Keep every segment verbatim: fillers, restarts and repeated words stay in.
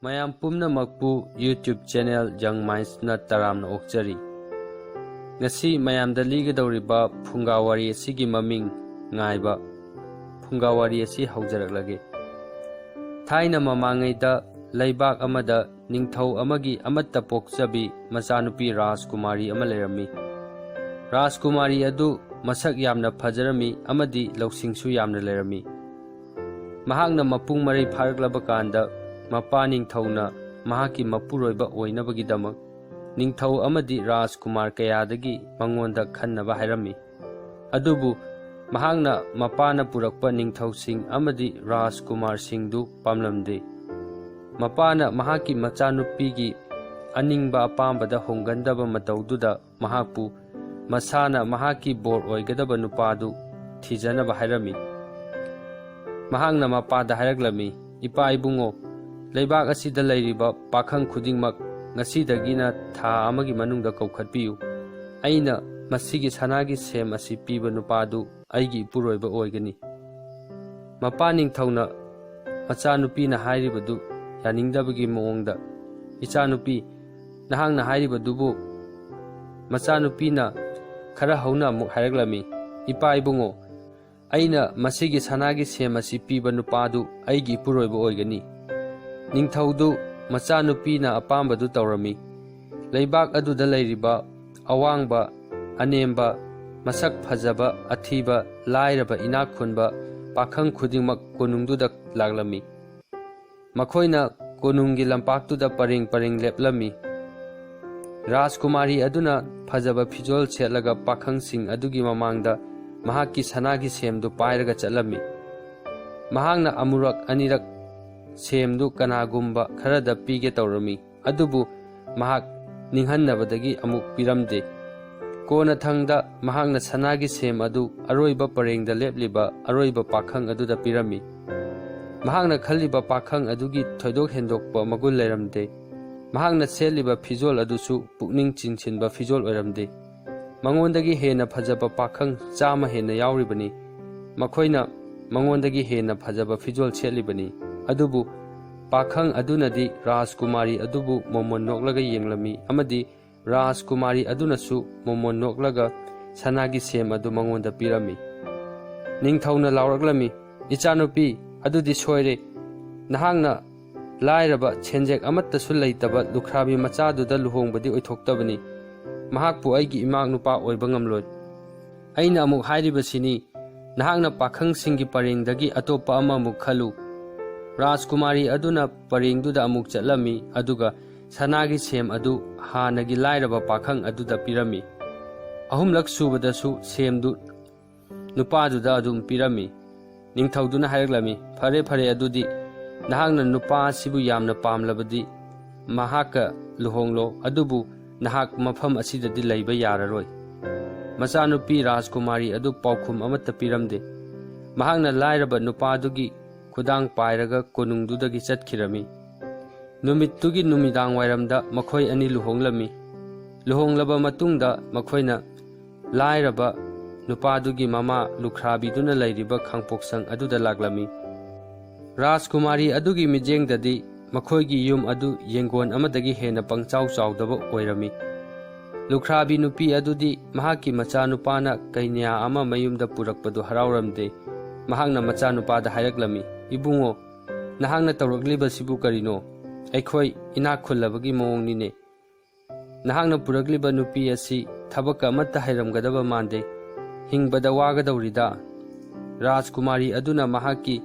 ꯃꯌꯥꯝ ꯄꯨꯝꯅꯃꯛꯄꯨ YouTube channel Young Mindsꯅ ꯇꯔꯥꯝꯅ ꯑꯣꯛꯆꯔꯤ꯫ ꯉꯁꯤ ꯃꯌꯥꯝꯗ ꯂꯤꯒꯗꯧꯔꯤꯕ ꯐꯨꯡꯒꯥ ꯋꯥꯔꯤ ꯑꯁꯤꯒꯤ ꯃꯃꯤꯡ ꯉꯥꯏꯕ꯫ ꯐꯨꯡꯒꯥ ꯋꯥꯔꯤ ꯑꯁꯤ ꯍꯧꯖꯔꯛꯂꯒꯦ꯫ ꯊꯥꯏꯅ ꯃꯃꯥꯡꯉꯩꯗ ꯂꯩꯕꯥꯛ ꯑꯃꯗ ꯅꯤꯡꯊꯧ ꯑꯃꯒꯤ ꯑꯃꯠꯇ ꯄꯣꯛꯆꯕꯤ ꯃꯆꯥꯅꯨꯄꯤ ꯔꯥꯖꯀꯨꯃꯥꯔꯤ ꯑꯃ ꯂꯩꯔꯝꯃꯤ꯫ ꯔꯥꯖꯀꯨꯃꯥꯔꯤ ꯑꯗꯨ ꯃꯁꯛ ꯌꯥꯝꯅ ꯐꯖꯔꯝꯃꯤ ꯑꯃꯗꯤ ꯂꯧꯁꯤꯡꯁꯨ ꯌꯥꯝꯅ ꯂꯩꯔꯝꯃꯤ꯫ ꯃꯍꯥꯛꯅ ꯃꯄꯨꯡ ꯃꯔꯩ ꯐꯥꯔꯛꯂꯕ ꯀꯥꯟꯗ, ꯃꯄꯥ ꯅꯤꯡꯊꯧꯅ ꯃꯍꯥꯛꯀꯤ ꯃꯄꯨꯔꯣꯏꯕ ꯑꯣꯏꯅꯕꯒꯤꯗꯃꯛ ꯅꯤꯡꯊꯧ ꯑꯃꯗꯤ ꯔꯥꯖꯀꯨꯃꯥꯔ ꯀꯌꯥꯗꯒꯤ ꯃꯉꯣꯟꯗ ꯈꯟꯅꯕ ꯍꯥꯏꯔꯝꯃꯤ꯫ ꯑꯗꯨꯕꯨ ꯃꯍꯥꯛꯅ ꯃꯄꯥꯅ ꯄꯨꯔꯛꯄ ꯅꯤꯡꯊꯧꯁꯤꯡ ꯑꯃꯗꯤ ꯔꯥꯖꯀꯨꯃꯥꯔꯁꯤꯡꯗꯨ ꯄꯥꯝꯂꯝꯗꯦ꯫ ꯃꯄꯥꯅ ꯃꯍꯥꯛꯀꯤ ꯃꯆꯥꯅꯨꯄꯤꯒꯤ ꯑꯅꯤꯡꯕ ꯑꯄꯥꯝꯕꯗ ꯍꯣꯡꯒꯟꯗꯕ ꯃꯇꯧꯗꯨꯗ ꯃꯍꯥꯛꯄꯨ ꯃꯁꯥꯅ ꯃꯍꯥꯛꯀꯤ ꯕꯣꯔ ꯑꯣꯏꯒꯗꯕ ꯅꯨꯄꯥꯗꯨ ꯊꯤꯖꯅꯕ ꯍꯥꯏꯔꯝꯃꯤ꯫ ꯃꯍꯥꯛꯅ ꯃꯄꯥꯗ ꯍꯥꯏꯔꯛꯂꯝꯃꯤ, "ꯏꯄꯥ ꯏꯕꯨꯡꯉꯣ, ꯂꯩꯕꯥꯛ ꯑꯁꯤꯗ ꯂꯩꯔꯤꯕ ꯄꯥꯈꯪ ꯈꯨꯗꯤꯡꯃꯛ ꯉꯁꯤꯗꯒꯤꯅ ꯊꯥ ꯑꯃꯒꯤ ꯃꯅꯨꯡꯗ ꯀꯧꯈꯠꯄꯤꯌꯨ꯫ ꯑꯩꯅ ꯃꯁꯤꯒꯤ ꯁꯅꯥꯒꯤ ꯁꯦꯝ ꯑꯁꯤ ꯄꯤꯕ ꯅꯨꯄꯥꯗꯨ ꯑꯩꯒꯤ ꯏꯄꯨꯔꯣꯏꯕ ꯑꯣꯏꯒꯅꯤ꯫" ꯃꯄꯥ ꯅꯤꯡꯊꯧꯅ ꯃꯆꯥꯅꯨꯄꯤꯅ ꯍꯥꯏꯔꯤꯕꯗꯨ ꯌꯥꯅꯤꯡꯗꯕꯒꯤ ꯃꯑꯣꯡꯗ, "ꯏꯆꯥꯅꯨꯄꯤ, ꯅꯍꯥꯛꯅ ꯍꯥꯏꯔꯤꯕꯗꯨꯕꯨ?" ꯃꯆꯥꯅꯨꯄꯤꯅ ꯈꯔ ꯍꯧꯅ ꯑꯃꯨꯛ ꯍꯥꯏꯔꯛꯂꯝꯃꯤ, "ꯏꯄꯥ ꯏꯕꯨꯡꯉꯣ, ꯑꯩꯅ ꯃꯁꯤꯒꯤ ꯁꯅꯥꯒꯤ ꯁꯦꯝ ꯑꯁꯤ ꯄꯤꯕ ꯅꯨꯄꯥꯗꯨ ꯑꯩꯒꯤ ꯏꯄꯨꯔꯣꯏꯕ ꯑꯣꯏꯒꯅꯤ꯫" ꯅꯤꯡꯊꯧꯗꯨ ꯃꯆꯥꯅꯨꯄꯤꯅ ꯑꯄꯥꯝꯕꯗꯨ ꯇꯧꯔꯝꯃꯤ꯫ ꯂꯩꯕꯥꯛ ꯑꯗꯨꯗ ꯂꯩꯔꯤꯕ ꯑꯋꯥꯡꯕ, ꯑꯅꯦꯝꯕ, ꯃꯁꯛ ꯐꯖꯕ, ꯑꯊꯤꯕ, ꯂꯥꯏꯔꯕ, ꯏꯅꯥꯛ ꯈꯨꯟꯕ ꯄꯥꯈꯪ ꯈꯨꯗꯤꯡꯃꯛ ꯀꯣꯅꯨꯡꯗꯨꯗ ꯂꯥꯛꯂꯝꯃꯤ꯫ ꯃꯈꯣꯏꯅ ꯀꯣꯅꯨꯡꯒꯤ ꯂꯝꯄꯥꯛꯇꯨꯗ ꯄꯔꯦꯡ ꯄꯔꯦꯡ ꯂꯦꯞꯂꯝꯃꯤ꯫ ꯔꯥꯖꯀꯨꯃꯥꯔꯤ ꯑꯗꯨꯅ ꯐꯖꯕ ꯐꯤꯖꯣꯜ ꯁꯦꯠꯂꯒ ꯄꯥꯈꯪꯁꯤꯡ ꯑꯗꯨꯒꯤ ꯃꯃꯥꯡꯗ ꯃꯍꯥꯛꯀꯤ ꯁꯅꯥꯒꯤ ꯁꯦꯝꯗꯨ ꯄꯥꯏꯔꯒ ꯆꯠꯂꯝꯃꯤ꯫ ꯃꯍꯥꯛꯅ ꯑꯃꯨꯔꯛ ꯑꯅꯤꯔꯛ ꯁꯦꯝꯗꯨ ꯀꯅꯥꯒꯨꯝꯕ ꯈꯔꯗ ꯄꯤꯒꯦ ꯇꯧꯔꯝꯃꯤ, ꯑꯗꯨꯕꯨ ꯃꯍꯥꯛ ꯅꯤꯡꯍꯟꯅꯕꯗꯒꯤ ꯑꯃꯨꯛ ꯄꯤꯔꯝꯗꯦ꯫ ꯀꯣꯟꯅꯊꯪꯗ ꯃꯍꯥꯛꯅ ꯁꯅꯥꯒꯤ ꯁꯦꯝ ꯑꯗꯨ ꯑꯔꯣꯏꯕ ꯄꯔꯦꯡꯗ ꯂꯦꯞꯂꯤꯕ ꯑꯔꯣꯏꯕ ꯄꯥꯈꯪ ꯑꯗꯨꯗ ꯄꯤꯔꯝꯃꯤ꯫ ꯃꯍꯥꯛꯅ ꯈꯜꯂꯤꯕ ꯄꯥꯈꯪ ꯑꯗꯨꯒꯤ ꯊꯣꯏꯗꯣꯛ ꯍꯦꯟꯗꯣꯛꯄ ꯃꯒꯨꯟ ꯂꯩꯔꯝꯗꯦ꯫ ꯃꯍꯥꯛꯅ ꯁꯦꯠꯂꯤꯕ ꯐꯤꯖꯣꯜ ꯑꯗꯨꯁꯨ ꯄꯨꯛꯅꯤꯡ ꯆꯤꯡꯁꯤꯟꯕ ꯐꯤꯖꯣꯜ ꯑꯣꯏꯔꯝꯗꯦ꯫ ꯃꯉꯣꯟꯗꯒꯤ ꯍꯦꯟꯅ ꯐꯖꯕ ꯄꯥꯈꯪ ꯆꯥꯝꯃ ꯍꯦꯟꯅ ꯌꯥꯎꯔꯤꯕꯅꯤ꯫ ꯃꯈꯣꯏꯅ ꯃꯉꯣꯟꯗꯒꯤ ꯍꯦꯟꯅ ꯐꯖꯕ ꯐꯤꯖꯣꯜ ꯁꯦꯠꯂꯤꯕꯅꯤ꯫ ꯑꯗꯨꯕꯨ ꯄꯥꯈꯪ ꯑꯗꯨꯅꯗꯤ ꯔꯥꯖꯀꯨꯃꯥꯔꯤ ꯑꯗꯨꯕꯨ ꯃꯣꯃꯣꯟ ꯅꯣꯛꯂꯒ ꯌꯦꯡꯂꯝꯃꯤ ꯑꯃꯗꯤ ꯔꯥꯖꯀꯨꯃꯥꯔꯤ ꯑꯗꯨꯅꯁꯨ ꯃꯣꯃꯣꯟ ꯅꯣꯛꯂꯒ ꯁꯅꯥꯒꯤ ꯁꯦꯝ ꯑꯗꯨ ꯃꯉꯣꯟꯗ ꯄꯤꯔꯝꯃꯤ꯫ ꯅꯤꯡꯊꯧꯅ ꯂꯥꯎꯔꯛꯂꯝꯃꯤ, "ꯏꯆꯥꯅꯨꯄꯤ, ꯑꯗꯨꯗꯤ ꯁꯣꯏꯔꯦ꯫ ꯅꯍꯥꯛꯅ ꯂꯥꯏꯔꯕ, ꯁꯦꯟꯖꯦꯛ ꯑꯃꯠꯇꯁꯨ ꯂꯩꯇꯕ ꯂꯨꯈ꯭ꯔꯥꯕꯤ ꯃꯆꯥꯗꯨꯗ ꯂꯨꯍꯣꯡꯕꯗꯤ ꯑꯣꯏꯊꯣꯛꯇꯕꯅꯤ꯫ ꯃꯍꯥꯛꯄꯨ ꯑꯩꯒꯤ ꯏꯃꯥꯛ ꯅꯨꯄꯥ ꯑꯣꯏꯕ ꯉꯝꯂꯣꯏ꯫ ꯑꯩꯅ ꯑꯃꯨꯛ ꯍꯥꯏꯔꯤꯕꯁꯤꯅꯤ, ꯅꯍꯥꯛꯅ ꯄꯥꯈꯪꯁꯤꯡꯒꯤ ꯄꯔꯦꯡꯗꯒꯤ ꯑꯇꯣꯞꯄ ꯑꯃꯃꯨꯛ ꯈꯜꯂꯨ꯫" ꯔꯥꯖꯀꯨꯃꯥꯔꯤ ꯑꯗꯨꯅ ꯄꯔꯦꯡꯗꯨꯗ ꯑꯃꯨꯛ ꯆꯠꯂꯝꯃꯤ, ꯑꯗꯨꯒ ꯁꯅꯥꯒꯤ ꯁꯦꯝ ꯑꯗꯨ ꯍꯥꯟꯅꯒꯤ ꯂꯥꯏꯔꯕ ꯄꯥꯈꯪ ꯑꯗꯨꯗ ꯄꯤꯔꯝꯃꯤ꯫ ꯑꯍꯨꯝꯂꯛ ꯁꯨꯕꯗꯁꯨ ꯁꯦꯝꯗꯨ ꯅꯨꯄꯥꯗꯨꯗ ꯑꯗꯨꯝ ꯄꯤꯔꯝꯃꯤ꯫ ꯅꯤꯡꯊꯧꯗꯨꯅ ꯍꯥꯏꯔꯛꯂꯝꯃꯤ, "ꯐꯔꯦ, ꯐꯔꯦ, ꯑꯗꯨꯗꯤ ꯅꯍꯥꯛꯅ ꯅꯨꯄꯥ ꯑꯁꯤꯕꯨ ꯌꯥꯝꯅ ꯄꯥꯝꯂꯕꯗꯤ ꯃꯍꯥꯛꯀ ꯂꯨꯍꯣꯡꯂꯣ, ꯑꯗꯨꯕꯨ ꯅꯍꯥꯛ ꯃꯐꯝ ꯑꯁꯤꯗꯗꯤ ꯂꯩꯕ ꯌꯥꯔꯔꯣꯏ꯫" ꯃꯆꯥꯅꯨꯄꯤ ꯔꯥꯖꯀꯨꯃꯥꯔꯤ ꯑꯗꯨ ꯄꯥꯎꯈꯨꯝ ꯑꯃꯠꯇ ꯄꯤꯔꯝꯗꯦ꯫ ꯃꯍꯥꯛꯅ ꯂꯥꯏꯔꯕ ꯅꯨꯄꯥꯗꯨꯒꯤ ꯈꯨꯗꯥꯡ ꯄꯥꯏꯔꯒ ꯀꯣꯅꯨꯡꯗꯨꯗꯒꯤ ꯆꯠꯈꯤꯔꯝꯃꯤ꯫ ꯅꯨꯃꯤꯠꯇꯨꯒꯤ ꯅꯨꯃꯤꯗꯥꯡ ꯋꯥꯏꯔꯝꯗ ꯃꯈꯣꯏ ꯑꯅꯤ ꯂꯨꯍꯣꯡꯂꯝꯃꯤ꯫ ꯂꯨꯍꯣꯡꯂꯕ ꯃꯇꯨꯡꯗ ꯃꯈꯣꯏꯅ ꯂꯥꯏꯔꯕ ꯅꯨꯄꯥꯗꯨꯒꯤ ꯃꯃꯥ ꯂꯨꯈ꯭ꯔꯥꯕꯤꯗꯨꯅ ꯂꯩꯔꯤꯕ ꯈꯥꯡꯄꯣꯛꯁꯪ ꯑꯗꯨꯗ ꯂꯥꯛꯂꯝꯃꯤ꯫ ꯔꯥꯖꯀꯨꯃꯥꯔꯤ ꯑꯗꯨꯒꯤ ꯃꯤꯠꯌꯦꯡꯗꯗꯤ ꯃꯈꯣꯏꯒꯤ ꯌꯨꯝ ꯑꯗꯨ ꯌꯦꯡꯒꯣꯟ ꯑꯃꯗꯒꯤ ꯍꯦꯟꯅ ꯄꯪꯆꯥꯎ ꯆꯥꯎꯗꯕ ꯑꯣꯏꯔꯝꯃꯤ꯫ ꯂꯨꯈ꯭ꯔꯥꯕꯤ ꯅꯨꯄꯤ ꯑꯗꯨꯗꯤ ꯃꯍꯥꯛꯀꯤ ꯃꯆꯥꯅꯨꯄꯥꯅ ꯀꯩꯅ꯭ꯌꯥ ꯑꯃ ꯃꯌꯨꯝꯗ ꯄꯨꯔꯛꯄꯗꯨ ꯍꯔꯥꯎꯔꯝꯗꯦ꯫ ꯃꯍꯥꯛꯅ ꯃꯆꯥꯅꯨꯄꯥꯗ ꯍꯥꯏꯔꯛꯂꯝꯃꯤ, "ꯏꯕꯨꯡꯉꯣ, ꯅꯍꯥꯛꯅ ꯇꯧꯔꯛꯂꯤꯕꯁꯤꯕꯨ ꯀꯔꯤꯅꯣ? ꯑꯩꯈꯣꯏ ꯏꯅꯥꯛ ꯈꯨꯜꯂꯕꯒꯤ ꯃꯑꯣꯡꯅꯤꯅꯦ꯫ ꯅꯍꯥꯛꯅ ꯄꯨꯔꯛꯂꯤꯕ ꯅꯨꯄꯤ ꯑꯁꯤ ꯊꯕꯛ ꯑꯃꯠꯇ ꯍꯩꯔꯝꯒꯗꯕ ꯃꯥꯟꯗꯦ꯫ ꯍꯤꯡꯕꯗ ꯋꯥꯒꯗꯧꯔꯤꯗ꯫" ꯔꯥꯖꯀꯨꯃꯥꯔꯤ ꯑꯗꯨꯅ ꯃꯍꯥꯛꯀꯤ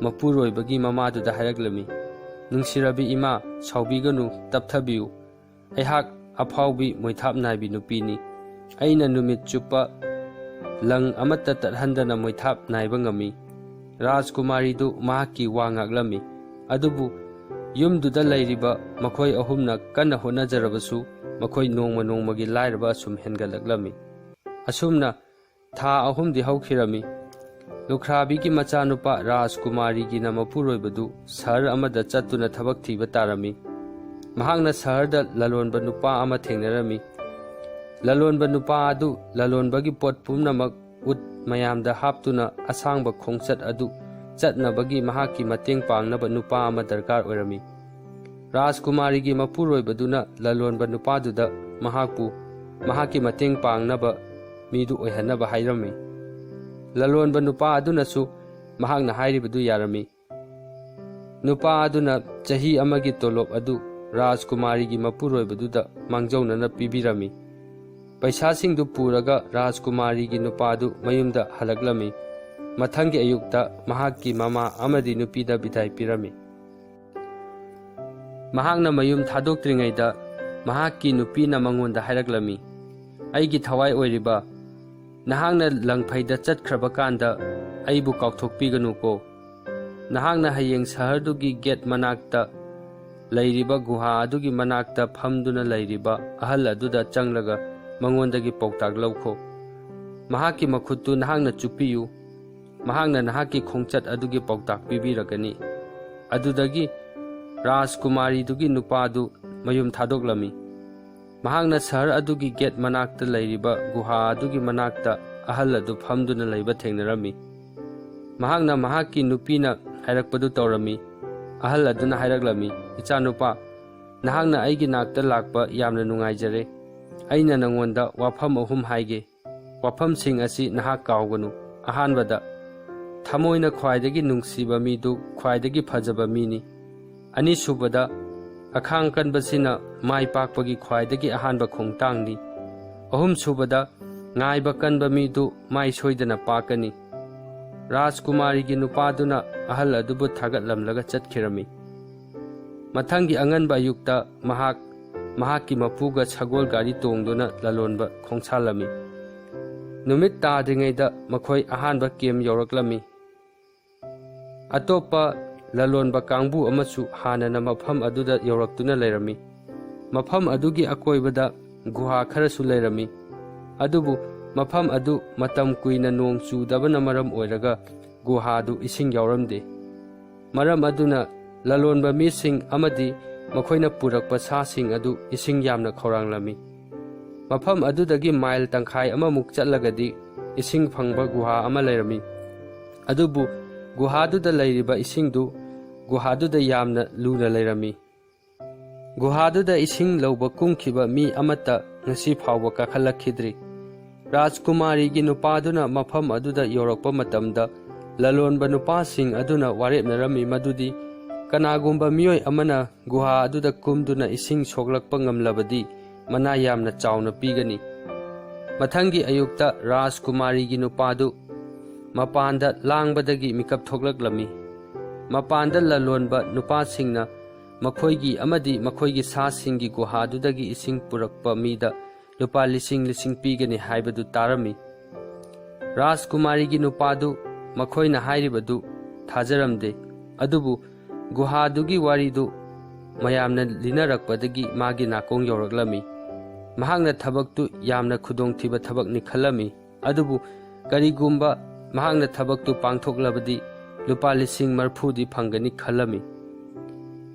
ꯃꯄꯨꯔꯣꯏꯕꯒꯤ ꯃꯃꯥꯗꯨꯗ ꯍꯥꯏꯔꯛꯂꯝꯃꯤ, "ꯅꯨꯡꯁꯤꯔꯕꯤ ꯏꯃꯥ, ꯁꯥꯎꯕꯤꯒꯅꯨ, ꯇꯞꯊꯕꯤꯌꯨ꯫ ꯑꯩꯍꯥꯛ ꯑꯐꯥꯎꯕꯤ ꯃꯣꯏꯊꯥꯞ ꯅꯥꯏꯕꯤ ꯅꯨꯄꯤꯅꯤ꯫ ꯑꯩꯅ ꯅꯨꯃꯤꯠ ꯆꯨꯞꯄ ꯂꯪ ꯑꯃꯠꯇ ꯇꯠꯍꯟꯗꯅ ꯃꯣꯏꯊꯥꯞ ꯅꯥꯏꯕ ꯉꯝꯃꯤ꯫" ꯔꯥꯖꯀꯨꯃꯥꯔꯤꯗꯨ ꯃꯍꯥꯛꯀꯤ ꯋꯥ ꯉꯥꯛꯂꯝꯃꯤ꯫ ꯑꯗꯨꯕꯨ ꯌꯨꯝꯗꯨꯗ ꯂꯩꯔꯤꯕ ꯃꯈꯣꯏ ꯑꯍꯨꯝꯅ ꯀꯟꯅ ꯍꯣꯠꯅꯖꯔꯕꯁꯨ ꯃꯈꯣꯏ ꯅꯣꯡꯃ ꯅꯣꯡꯃꯒꯤ ꯂꯥꯏꯔꯕ ꯑꯁꯨꯝ ꯍꯦꯟꯒꯠꯂꯛꯂꯝꯃꯤ꯫ ꯑꯁꯨꯝꯅ ꯊꯥ ꯑꯍꯨꯝꯗꯤ ꯍꯧꯈꯤꯔꯝꯃꯤ꯫ ꯂꯨꯈ꯭ꯔꯥꯕꯤꯒꯤ ꯃꯆꯥꯅꯨꯄꯥ ꯔꯥꯖꯀꯨꯃꯥꯔꯤꯒꯤꯅ ꯃꯄꯨꯔꯣꯏꯕꯗꯨ ꯁꯍꯔ ꯑꯃꯗ ꯆꯠꯇꯨꯅ ꯊꯕꯛ ꯊꯤꯕ ꯇꯥꯔꯝꯃꯤ꯫ ꯃꯍꯥꯛꯅ ꯁꯍꯔꯗ ꯂꯂꯣꯟꯕ ꯅꯨꯄꯥ ꯑꯃ ꯊꯦꯡꯅꯔꯝꯃꯤ꯫ ꯂꯂꯣꯟꯕ ꯅꯨꯄꯥ ꯑꯗꯨ ꯂꯂꯣꯟꯕꯒꯤ ꯄꯣꯠ ꯄꯨꯝꯅꯃꯛ ꯎꯠ ꯃꯌꯥꯝꯗ ꯍꯥꯞꯇꯨꯅ ꯑꯁꯥꯡꯕ ꯈꯣꯡꯆꯠ ꯑꯗꯨ ꯆꯠꯅꯕꯒꯤ ꯃꯍꯥꯛꯀꯤ ꯃꯇꯦꯡ ꯄꯥꯡꯅꯕ ꯅꯨꯄꯥ ꯑꯃ ꯗꯔꯀꯥꯔ ꯑꯣꯏꯔꯝꯃꯤ꯫ ꯔꯥꯖꯀꯨꯃꯥꯔꯤꯒꯤ ꯃꯄꯨꯔꯣꯏꯕꯗꯨꯅ ꯂꯂꯣꯟꯕ ꯅꯨꯄꯥꯗꯨꯗ ꯃꯍꯥꯛꯄꯨ ꯃꯍꯥꯛꯀꯤ ꯃꯇꯦꯡ ꯄꯥꯡꯅꯕ ꯃꯤꯗꯨ ꯑꯣꯏꯍꯟꯅꯕ ꯍꯥꯏꯔꯝꯃꯤ꯫ ꯂꯂꯣꯟꯕ ꯅꯨꯄꯥ ꯑꯗꯨꯅꯁꯨ ꯃꯍꯥꯛꯅ ꯍꯥꯏꯔꯤꯕꯗꯨ ꯌꯥꯔꯝꯃꯤ꯫ ꯅꯨꯄꯥ ꯑꯗꯨꯅ ꯆꯍꯤ ꯑꯃꯒꯤ ꯇꯣꯂꯣꯞ ꯑꯗꯨ ꯔꯥꯖꯀꯨꯃꯥꯔꯤꯒꯤ ꯃꯄꯨꯔꯣꯏꯕꯗꯨꯗ ꯃꯥꯡꯖꯧꯅꯅ ꯄꯤꯕꯤꯔꯝꯃꯤ꯫ ꯄꯩꯁꯥꯁꯤꯡꯗꯨ ꯄꯨꯔꯒ ꯔꯥꯖꯀꯨꯃꯥꯔꯤꯒꯤ ꯅꯨꯄꯥꯗꯨ ꯃꯌꯨꯝꯗ ꯍꯜꯂꯛꯂꯝꯃꯤ꯫ ꯃꯊꯪꯒꯤ ꯑꯌꯨꯛꯇ ꯃꯍꯥꯛꯀꯤ ꯃꯃꯥ ꯑꯃꯗꯤ ꯅꯨꯄꯤꯗ ꯕꯤꯗꯥꯏ ꯄꯤꯔꯝꯃꯤ꯫ ꯃꯍꯥꯛꯅ ꯃꯌꯨꯝ ꯊꯥꯗꯣꯛꯇ꯭ꯔꯤꯉꯩꯗ ꯃꯍꯥꯛꯀꯤ ꯅꯨꯄꯤꯅ ꯃꯉꯣꯟꯗ ꯍꯥꯏꯔꯛꯂꯝꯃꯤ, "ꯑꯩꯒꯤ ꯊꯋꯥꯏ ꯑꯣꯏꯔꯤꯕ, ꯅꯍꯥꯛꯅ ꯂꯪꯐꯩꯗ ꯆꯠꯈ꯭ꯔꯕ ꯀꯥꯟꯗ ꯑꯩꯕꯨ ꯀꯥꯎꯊꯣꯛꯄꯤꯒꯅꯨꯀꯣ꯫ ꯅꯍꯥꯛꯅ ꯍꯌꯦꯡ ꯁꯍꯔꯗꯨꯒꯤ ꯒꯦꯠ ꯃꯅꯥꯛꯇ ꯂꯩꯔꯤꯕ ꯒꯨꯍꯥ ꯑꯗꯨꯒꯤ ꯃꯅꯥꯛꯇ ꯐꯝꯗꯨꯅ ꯂꯩꯔꯤꯕ ꯑꯍꯜ ꯑꯗꯨꯗ ꯆꯪꯂꯒ ꯃꯉꯣꯟꯗꯒꯤ ꯄꯥꯎꯇꯥꯛ ꯂꯧꯈꯣ꯫ ꯃꯍꯥꯛꯀꯤ ꯃꯈꯨꯠꯇꯨ ꯅꯍꯥꯛꯅ ꯆꯨꯞꯄꯤꯌꯨ꯫ ꯃꯍꯥꯛꯅ ꯅꯍꯥꯛꯀꯤ ꯈꯣꯡꯆꯠ ꯑꯗꯨꯒꯤ ꯄꯥꯎꯇꯥꯛ ꯄꯤꯕꯤꯔꯛꯀꯅꯤ꯫" ꯑꯗꯨꯗꯒꯤ ꯔꯥꯖꯀꯨꯃꯥꯔꯤꯗꯨꯒꯤ ꯅꯨꯄꯥꯗꯨ ꯃꯌꯨꯝ ꯊꯥꯗꯣꯛꯂꯝꯃꯤ꯫ ꯃꯍꯥꯛꯅ ꯁꯍꯔ ꯑꯗꯨꯒꯤ ꯒꯦꯠ ꯃꯅꯥꯛꯇ ꯂꯩꯔꯤꯕ ꯒꯨꯍꯥ ꯑꯗꯨꯒꯤ ꯃꯅꯥꯛꯇ ꯑꯍꯜ ꯑꯗꯨ ꯐꯝꯗꯨꯅ ꯂꯩꯕ ꯊꯦꯡꯅꯔꯝꯃꯤ꯫ ꯃꯍꯥꯛꯅ ꯃꯍꯥꯛꯀꯤ ꯅꯨꯄꯤꯅ ꯍꯥꯏꯔꯛꯄꯗꯨ ꯇꯧꯔꯝꯃꯤ꯫ ꯑꯍꯜ ꯑꯗꯨꯅ ꯍꯥꯏꯔꯛꯂꯝꯃꯤ, "ꯏꯆꯥꯅꯨꯄꯥ, ꯅꯍꯥꯛꯅ ꯑꯩꯒꯤ ꯅꯥꯛꯇ ꯂꯥꯛꯄ ꯌꯥꯝꯅ ꯅꯨꯡꯉꯥꯏꯖꯔꯦ꯫ ꯑꯩꯅ ꯅꯉꯣꯟꯗ ꯋꯥꯐꯝ ꯑꯍꯨꯝ ꯍꯥꯏꯒꯦ꯫ ꯋꯥꯐꯝꯁꯤꯡ ꯑꯁꯤ ꯅꯍꯥꯛ ꯀꯥꯎꯒꯅꯨ꯫ ꯑꯍꯥꯟꯕꯗ, ꯊꯃꯣꯏꯅ ꯈ꯭ꯋꯥꯏꯗꯒꯤ ꯅꯨꯡꯁꯤꯕ ꯃꯤꯗꯨ ꯈ꯭ꯋꯥꯏꯗꯒꯤ ꯐꯖꯕ ꯃꯤꯅꯤ꯫ ꯑꯅꯤꯁꯨꯕꯗ, ꯑꯈꯥꯡ ꯀꯟꯕꯁꯤꯅ ꯃꯥꯏ ꯄꯥꯛꯄꯒꯤ ꯈ꯭ꯋꯥꯏꯗꯒꯤ ꯑꯍꯥꯟꯕ ꯈꯣꯡꯊꯥꯡꯅꯤ꯫ ꯑꯍꯨꯝꯁꯨꯕꯗ, ꯉꯥꯏꯕ ꯀꯟꯕ ꯃꯤꯗꯨ ꯃꯥꯏ ꯁꯣꯏꯗꯅ ꯄꯥꯛꯀꯅꯤ꯫" ꯔꯥꯖꯀꯨꯃꯥꯔꯤꯒꯤ ꯅꯨꯄꯥꯗꯨꯅ ꯑꯍꯜ ꯑꯗꯨꯕꯨ ꯊꯥꯒꯠꯂꯝꯂꯒ ꯆꯠꯈꯤꯔꯝꯃꯤ꯫ ꯃꯊꯪꯒꯤ ꯑꯉꯟꯕ ꯑꯌꯨꯛꯇ ꯃꯍꯥꯛ ꯃꯍꯥꯛꯀꯤ ꯃꯄꯨꯒ ꯁꯒꯣꯜ ꯒꯥꯔꯤ ꯇꯣꯡꯗꯨꯅ ꯂꯂꯣꯟꯕ ꯈꯣꯡꯁꯥꯜꯂꯝꯃꯤ꯫ ꯅꯨꯃꯤꯠ ꯇꯥꯗ꯭ꯔꯤꯉꯩꯗ ꯃꯈꯣꯏ ꯑꯍꯥꯟꯕ ꯀꯦꯝ ꯌꯧꯔꯛꯂꯝꯃꯤ꯫ ꯑꯇꯣꯞꯄ ꯂꯂꯣꯟꯕ ꯀꯥꯡꯕꯨ ꯑꯃꯁꯨ ꯍꯥꯟꯅꯅ ꯃꯐꯝ ꯑꯗꯨꯗ ꯌꯧꯔꯛꯇꯨꯅ ꯂꯩꯔꯝꯃꯤ꯫ ꯃꯐꯝ ꯑꯗꯨꯒꯤ ꯑꯀꯣꯏꯕꯗ ꯒꯨꯍꯥ ꯈꯔꯁꯨ ꯂꯩꯔꯝꯃꯤ꯫ ꯑꯗꯨꯕꯨ ꯃꯐꯝ ꯑꯗꯨ ꯃꯇꯝ ꯀꯨꯏꯅ ꯅꯣꯡ ꯆꯨꯗꯕꯅ ꯃꯔꯝ ꯑꯣꯏꯔꯒ ꯒꯨꯍꯥꯗꯨ ꯏꯁꯤꯡ ꯌꯥꯎꯔꯝꯗꯦ꯫ ꯃꯔꯝ ꯑꯗꯨꯅ ꯂꯂꯣꯟꯕ ꯃꯤꯁꯤꯡ ꯑꯃꯗꯤ ꯃꯈꯣꯏꯅ ꯄꯨꯔꯛꯄ ꯁꯥꯁꯤꯡ ꯑꯗꯨ ꯏꯁꯤꯡ ꯌꯥꯝꯅ ꯈꯧꯔꯥꯡꯂꯝꯃꯤ꯫ ꯃꯐꯝ ꯑꯗꯨꯗꯒꯤ ꯃꯥꯏꯜ ꯇꯪꯈꯥꯏ ꯑꯃꯃꯨꯛ ꯆꯠꯂꯒꯗꯤ ꯏꯁꯤꯡ ꯐꯪꯕ ꯒꯨꯍꯥ ꯑꯃ ꯂꯩꯔꯝꯃꯤ꯫ ꯑꯗꯨꯕꯨ ꯒꯨꯍꯥꯗꯨꯗ ꯂꯩꯔꯤꯕ ꯏꯁꯤꯡꯗꯨ ꯒꯨꯍꯥꯗꯨꯗ ꯌꯥꯝꯅ ꯂꯨꯅ ꯂꯩꯔꯝꯃꯤ꯫ ꯒꯨꯍꯥꯗꯨꯗ ꯏꯁꯤꯡ ꯂꯧꯕ ꯀꯨꯝꯈꯤꯕ ꯃꯤ ꯑꯃꯠꯇ ꯉꯁꯤ ꯐꯥꯎꯕ ꯀꯥꯈꯠꯂꯛꯈꯤꯗ꯭ꯔꯤ꯫ ꯔꯥꯖꯀꯨꯃꯥꯔꯤꯒꯤ ꯅꯨꯄꯥꯗꯨꯅ ꯃꯐꯝ ꯑꯗꯨꯗ ꯌꯧꯔꯛꯄ ꯃꯇꯝꯗ, ꯂꯂꯣꯟꯕ ꯅꯨꯄꯥꯁꯤꯡ ꯑꯗꯨꯅ ꯋꯥꯔꯦꯞꯅꯔꯝꯃꯤ ꯃꯗꯨꯗꯤ ꯀꯅꯥꯒꯨꯝꯕ ꯃꯤꯑꯣꯏ ꯑꯃꯅ ꯒꯨꯍꯥ ꯑꯗꯨꯗ ꯀꯨꯝꯗꯨꯅ ꯏꯁꯤꯡ ꯁꯣꯛꯂꯛꯄ ꯉꯝꯂꯕꯗꯤ ꯃꯅꯥ ꯌꯥꯝꯅ ꯆꯥꯎꯅ ꯄꯤꯒꯅꯤ꯫ ꯃꯊꯪꯒꯤ ꯑꯌꯨꯛꯇ ꯔꯥꯖꯀꯨꯃꯥꯔꯤꯒꯤ ꯅꯨꯄꯥꯗꯨ ꯃꯄꯥꯟꯗ ꯂꯥꯡꯕꯗꯒꯤ ꯃꯤꯀꯞ ꯊꯣꯛꯂꯛꯂꯝꯃꯤ꯫ ꯃꯄꯥꯟꯗ ꯂꯂꯣꯟꯕ ꯅꯨꯄꯥꯁꯤꯡꯅ ꯃꯈꯣꯏꯒꯤ ꯑꯃꯗꯤ ꯃꯈꯣꯏꯒꯤ ꯁꯥꯁꯤꯡꯒꯤ ꯒꯨꯍꯥꯗꯨꯗꯒꯤ ꯏꯁꯤꯡ ꯄꯨꯔꯛꯄ ꯃꯤꯗ ꯂꯨꯄꯥ ꯂꯤꯁꯤꯡ ꯂꯤꯁꯤꯡ ꯄꯤꯒꯅꯤ ꯍꯥꯏꯕꯗꯨ ꯇꯥꯔꯝꯃꯤ꯫ ꯔꯥꯖꯀꯨꯃꯥꯔꯤꯒꯤ ꯅꯨꯄꯥꯗꯨ ꯃꯈꯣꯏꯅ ꯍꯥꯏꯔꯤꯕꯗꯨ ꯊꯥꯖꯔꯝꯗꯦ, ꯑꯗꯨꯕꯨ ꯒꯨꯍꯥꯗꯨꯒꯤ ꯋꯥꯔꯤꯗꯨ ꯃꯌꯥꯝꯅ ꯂꯤꯅꯔꯛꯄꯗꯒꯤ ꯃꯥꯒꯤ ꯅꯥꯀꯣꯡ ꯌꯧꯔꯛꯂꯝꯃꯤ꯫ ꯃꯍꯥꯛꯅ ꯊꯕꯛꯇꯨ ꯌꯥꯝꯅ ꯈꯨꯗꯣꯡꯊꯤꯕ ꯊꯕꯛꯅꯤ ꯈꯜꯂꯝꯃꯤ, ꯑꯗꯨꯕꯨ ꯀꯔꯤꯒꯨꯝꯕ ꯃꯍꯥꯛꯅ ꯊꯕꯛꯇꯨ ꯄꯥꯡꯊꯣꯛꯂꯕꯗꯤ ꯂꯨꯄꯥ ꯂꯤꯁꯤꯡ ꯃꯔꯤꯐꯨꯗꯤ ꯐꯪꯒꯅꯤ ꯈꯜꯂꯝꯃꯤ꯫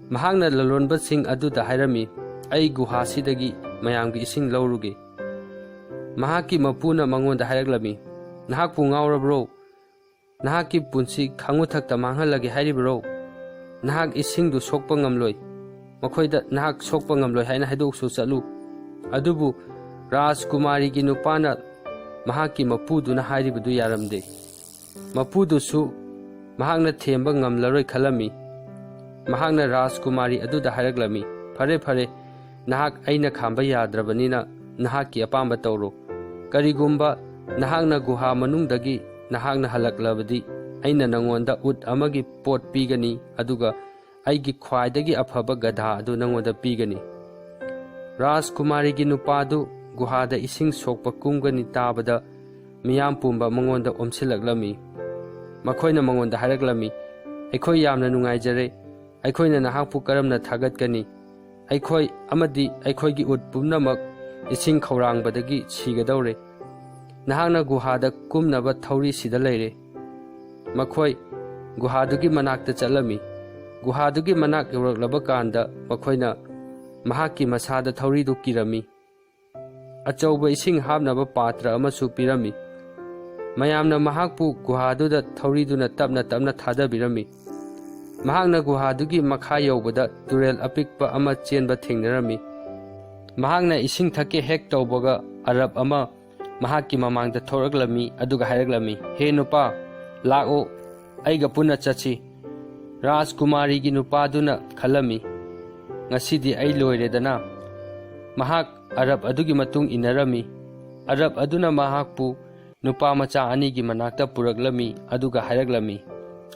ꯃꯍꯥꯛꯅ ꯂꯂꯣꯟꯕꯁꯤꯡ ꯑꯗꯨꯗ ꯍꯥꯏꯔꯝꯃꯤ, "ꯑꯩ ꯒꯨꯍꯥꯁꯤꯗꯒꯤ ꯃꯌꯥꯝꯒꯤ ꯏꯁꯤꯡ ꯂꯧꯔꯨꯒꯦ꯫" ꯃꯍꯥꯛꯀꯤ ꯃꯄꯨꯅ ꯃꯉꯣꯟꯗ ꯍꯥꯏꯔꯛꯂꯝꯃꯤ, "ꯅꯍꯥꯛꯄꯨ ꯉꯥꯎꯔꯕ꯭ꯔꯣ? ꯅꯍꯥꯛꯀꯤ ꯄꯨꯟꯁꯤ ꯈꯥꯉꯨꯊꯛꯇ ꯃꯥꯡꯍꯜꯂꯒꯦ ꯍꯥꯏꯔꯤꯕꯔꯣ? ꯅꯍꯥꯛ ꯏꯁꯤꯡꯗꯨ ꯁꯣꯛꯄ ꯉꯝꯂꯣꯏ꯫ ꯃꯈꯣꯏꯗ ꯅꯍꯥꯛ ꯁꯣꯛꯄ ꯉꯝꯂꯣꯏ ꯍꯥꯏꯅ ꯍꯥꯏꯗꯣꯛꯁꯨ ꯆꯠꯂꯨ꯫" ꯑꯗꯨꯕꯨ ꯔꯥꯖꯀꯨꯃꯥꯔꯤꯒꯤ ꯅꯨꯄꯥꯅ ꯃꯍꯥꯛꯀꯤ ꯃꯄꯨꯗꯨꯅ ꯍꯥꯏꯔꯤꯕꯗꯨ ꯌꯥꯔꯝꯗꯦ꯫ ꯃꯄꯨꯗꯨꯁꯨ ꯃꯍꯥꯛꯅ ꯊꯦꯝꯕ ꯉꯝꯂꯔꯣꯏ ꯈꯜꯂꯝꯃꯤ꯫ ꯃꯍꯥꯛꯅ ꯔꯥꯖꯀꯨꯃꯥꯔꯤ ꯑꯗꯨꯗ ꯍꯥꯏꯔꯛꯂꯝꯃꯤ, "ꯐꯔꯦ, ꯐꯔꯦ, ꯅꯍꯥꯛ ꯑꯩꯅ ꯈꯥꯝꯕ ꯌꯥꯗ꯭ꯔꯕꯅꯤꯅ ꯅꯍꯥꯛꯀꯤ ꯑꯄꯥꯝꯕ ꯇꯧꯔꯣ꯫ ꯀꯔꯤꯒꯨꯝꯕ ꯅꯍꯥꯛꯅ ꯒꯨꯍꯥ ꯃꯅꯨꯡꯗꯒꯤ ꯅꯍꯥꯛꯅ ꯍꯜꯂꯛꯂꯕꯗꯤ ꯑꯩꯅ ꯅꯉꯣꯟꯗ ꯎꯠ ꯑꯃꯒꯤ ꯄꯣꯠ ꯄꯤꯒꯅꯤ, ꯑꯗꯨꯒ ꯑꯩꯒꯤ ꯈ꯭ꯋꯥꯏꯗꯒꯤ ꯑꯐꯕ ꯒꯙꯥ ꯑꯗꯨ ꯅꯉꯣꯟꯗ ꯄꯤꯒꯅꯤ꯫" ꯔꯥꯖꯀꯨꯃꯥꯔꯤꯒꯤ ꯅꯨꯄꯥꯗꯨ ꯒꯨꯍꯥꯗ ꯏꯁꯤꯡ ꯁꯣꯛꯄ ꯀꯨꯝꯒꯅꯤ ꯇꯥꯕꯗ ꯃꯤꯌꯥꯝ ꯄꯨꯝꯕ ꯃꯉꯣꯟꯗ ꯑꯣꯝꯁꯤꯜꯂꯛꯂꯝꯃꯤ꯫ ꯃꯈꯣꯏꯅ ꯃꯉꯣꯟꯗ ꯍꯥꯏꯔꯛꯂꯝꯃꯤ, "ꯑꯩꯈꯣꯏ ꯌꯥꯝꯅ ꯅꯨꯡꯉꯥꯏꯖꯔꯦ꯫ ꯑꯩꯈꯣꯏꯅ ꯅꯍꯥꯛꯄꯨ ꯀꯔꯝꯅ ꯊꯥꯒꯠꯀꯅꯤ? ꯑꯩꯈꯣꯏ ꯑꯃꯗꯤ ꯑꯩꯈꯣꯏꯒꯤ ꯎꯠ ꯄꯨꯝꯅꯃꯛ ꯏꯁꯤꯡ ꯈꯧꯔꯥꯡꯕꯗꯒꯤ ꯁꯤꯒꯗꯧꯔꯦ꯫ ꯅꯍꯥꯛꯅ ꯒꯨꯍꯥꯗ ꯀꯨꯝꯅꯕ ꯊꯧꯔꯤ ꯁꯤꯗ ꯂꯩꯔꯦ꯫" ꯃꯈꯣꯏ ꯒꯨꯍꯥꯗꯨꯒꯤ ꯃꯅꯥꯛꯇ ꯆꯠꯂꯝꯃꯤ꯫ ꯒꯨꯍꯥꯗꯨꯒꯤ ꯃꯅꯥꯛ ꯌꯧꯔꯛꯂꯕ ꯀꯥꯟꯗ ꯃꯈꯣꯏꯅ ꯃꯍꯥꯛꯀꯤ ꯃꯁꯥꯗ ꯊꯧꯔꯤꯗꯨ ꯀꯤꯔꯝꯃꯤ꯫ ꯑꯆꯧꯕ ꯏꯁꯤꯡ ꯍꯥꯞꯅꯕ ꯄꯥꯇ꯭ꯔ ꯑꯃꯁꯨ ꯄꯤꯔꯝꯃꯤ꯫ ꯃꯌꯥꯝꯅ ꯃꯍꯥꯛꯄꯨ ꯒꯨꯍꯥꯗꯨꯗ ꯊꯧꯔꯤꯗꯨꯅ ꯇꯞꯅ ꯇꯞꯅ ꯊꯥꯗꯕꯤꯔꯝꯃꯤ꯫ ꯃꯍꯥꯛꯅ ꯒꯨꯍꯥꯗꯨꯒꯤ ꯃꯈꯥ ꯌꯧꯕꯗ ꯇꯨꯔꯦꯜ ꯑꯄꯤꯛꯄ ꯑꯃ ꯆꯦꯟꯕ ꯊꯦꯡꯅꯔꯝꯃꯤ꯫ ꯃꯍꯥꯛꯅ ꯏꯁꯤꯡ ꯊꯛꯀꯦ ꯍꯦꯛ ꯇꯧꯕꯒ ꯑꯔꯕ ꯑꯃ ꯃꯍꯥꯛꯀꯤ ꯃꯃꯥꯡꯗ ꯊꯣꯔꯛꯂꯝꯃꯤ, ꯑꯗꯨꯒ ꯍꯥꯏꯔꯛꯂꯝꯃꯤ, "ꯍꯦ ꯅꯨꯄꯥ, ꯂꯥꯛꯑꯣ, ꯑꯩꯒ ꯄꯨꯟꯅ ꯆꯠꯁꯤ꯫ ꯔꯥꯖꯀꯨꯃꯥꯔꯤꯒꯤ ꯅꯨꯄꯥꯗꯨꯅ ꯈꯜꯂꯝꯃꯤ, 'ꯉꯁꯤꯗꯤ ꯑꯩ ꯂꯣꯏꯔꯦꯗꯅ.' ꯃꯍꯥꯛ ꯑꯔꯕ ꯑꯗꯨꯒꯤ ꯃꯇꯨꯡ ꯏꯟꯅꯔꯝꯃꯤ꯫ ꯑꯔꯕ ꯑꯗꯨꯅ ꯃꯍꯥꯛꯄꯨ ꯅꯨꯄꯥ ꯃꯆꯥ ꯑꯅꯤꯒꯤ ꯃꯅꯥꯛꯇ ꯄꯨꯔꯛꯂꯝꯃꯤ, ꯑꯗꯨꯒ ꯍꯥꯏꯔꯛꯂꯝꯃꯤ,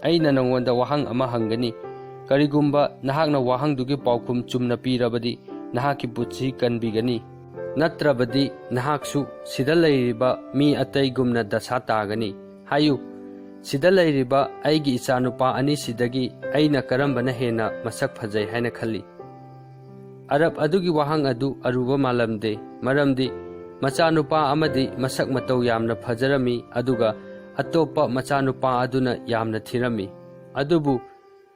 "ꯑꯩꯅ ꯅꯉꯣꯟꯗ ꯋꯥꯍꯪ ꯑꯃ ꯍꯪꯒꯅꯤ꯫ ꯀꯔꯤꯒꯨꯝꯕ ꯅꯍꯥꯛꯅ ꯋꯥꯍꯪꯗꯨꯒꯤ ꯄꯥꯎꯈꯨꯝ ꯆꯨꯝꯅ ꯄꯤꯔꯕꯗꯤ, ꯅꯍꯥꯛꯀꯤ ꯄꯨꯟꯁꯤ ꯀꯟꯕꯤꯒꯅꯤ꯫ ꯅꯠꯇ꯭ꯔꯕꯗꯤ ꯅꯍꯥꯛꯁꯨ ꯁꯤꯗ ꯂꯩꯔꯤꯕ ꯃꯤ ꯑꯇꯩꯒꯨꯝꯅ ꯗꯁꯥ ꯇꯥꯒꯅꯤ꯫ ꯍꯥꯏꯌꯨ, ꯁꯤꯗ ꯂꯩꯔꯤꯕ ꯑꯩꯒꯤ ꯏꯆꯥꯅꯨꯄꯥ ꯑꯅꯤꯁꯤꯗꯒꯤ ꯑꯩꯅ ꯀꯔꯝꯕꯅ ꯍꯦꯟꯅ ꯃꯁꯛ ꯐꯖꯩ ꯍꯥꯏꯅ ꯈꯜꯂꯤ?" ꯑꯔꯕ ꯑꯗꯨꯒꯤ ꯋꯥꯍꯪ ꯑꯗꯨ ꯑꯔꯨꯕ ꯃꯥꯜꯂꯝꯗꯦ, ꯃꯔꯝꯗꯤ ꯃꯆꯥꯅꯨꯄꯥ ꯑꯃꯗꯤ ꯃꯁꯛ ꯃꯇꯧ ꯌꯥꯝꯅ ꯐꯖꯔꯝꯃꯤ, ꯑꯗꯨꯒ ꯑꯇꯣꯞꯄ ꯃꯆꯥꯅꯨꯄꯥ ꯑꯗꯨꯅ ꯌꯥꯝꯅ ꯊꯤꯔꯝꯃꯤ꯫ ꯑꯗꯨꯕꯨ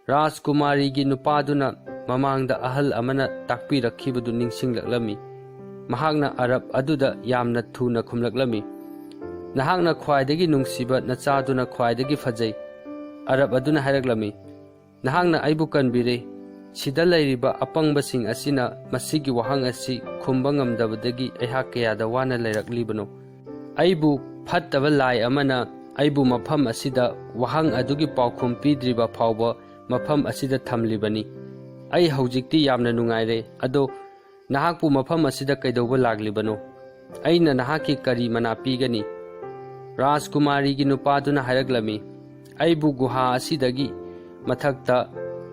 ꯔꯥꯖꯀꯨꯃꯥꯔꯤꯒꯤ ꯅꯨꯄꯥꯗꯨꯅ ꯃꯃꯥꯡꯗ ꯑꯍꯜ ꯑꯃꯅ ꯇꯥꯛꯄꯤꯔꯛꯈꯤꯕꯗꯨ ꯅꯤꯡꯁꯤꯡꯂꯛꯂꯝꯃꯤ꯫ ꯃꯍꯥꯛꯅ ꯑꯔꯕ ꯑꯗꯨꯗ ꯌꯥꯝꯅ ꯊꯨꯅ ꯈꯨꯝꯂꯛꯂꯝꯃꯤ, "ꯅꯍꯥꯛꯅ ꯈ꯭ꯋꯥꯏꯗꯒꯤ ꯅꯨꯡꯁꯤꯕ ꯅꯆꯥꯗꯨꯅ ꯈ꯭ꯋꯥꯏꯗꯒꯤ ꯐꯖꯩ꯫" ꯑꯔꯕ ꯑꯗꯨꯅ ꯍꯥꯏꯔꯛꯂꯝꯃꯤ, "ꯅꯍꯥꯛꯅ ꯑꯩꯕꯨ ꯀꯟꯕꯤꯔꯦ꯫ ꯁꯤꯗ ꯂꯩꯔꯤꯕ ꯑꯄꯪꯕꯁꯤꯡ ꯑꯁꯤꯅ ꯃꯁꯤꯒꯤ ꯋꯥꯍꯪ ꯑꯁꯤ ꯈꯨꯝꯕ ꯉꯝꯗꯕꯗꯒꯤ ꯑꯩꯍꯥꯛ ꯀꯌꯥꯗ ꯋꯥꯅ ꯂꯩꯔꯛꯂꯤꯕꯅꯣ꯫ ꯑꯩꯕꯨ ꯐꯠꯇꯕ ꯂꯥꯏ ꯑꯃꯅ ꯑꯩꯕꯨ ꯃꯐꯝ ꯑꯁꯤꯗ ꯋꯥꯍꯪ ꯑꯗꯨꯒꯤ ꯄꯥꯎꯈꯨꯝ ꯄꯤꯗ꯭ꯔꯤꯕ ꯐꯥꯎꯕ ꯃꯐꯝ ꯑꯁꯤꯗ ꯊꯝꯂꯤꯕꯅꯤ꯫ ꯑꯩ ꯍꯧꯖꯤꯛꯇꯤ ꯌꯥꯝꯅ ꯅꯨꯡꯉꯥꯏꯔꯦ, ꯑꯗꯣ ꯅꯍꯥꯛꯄꯨ ꯃꯐꯝ ꯑꯁꯤꯗ ꯀꯩꯗꯧꯕ ꯂꯥꯛꯂꯤꯕꯅꯣ? ꯑꯩꯅ ꯅꯍꯥꯛꯀꯤ ꯀꯔꯤ ꯃꯅꯥ ꯄꯤꯒꯅꯤ?" ꯔꯥꯖꯀꯨꯃꯥꯔꯤꯒꯤ ꯅꯨꯄꯥꯗꯨꯅ ꯍꯥꯏꯔꯛꯂꯝꯃꯤ, "ꯑꯩꯕꯨ ꯒꯨꯍꯥ ꯑꯁꯤꯗꯒꯤ ꯃꯊꯛꯇ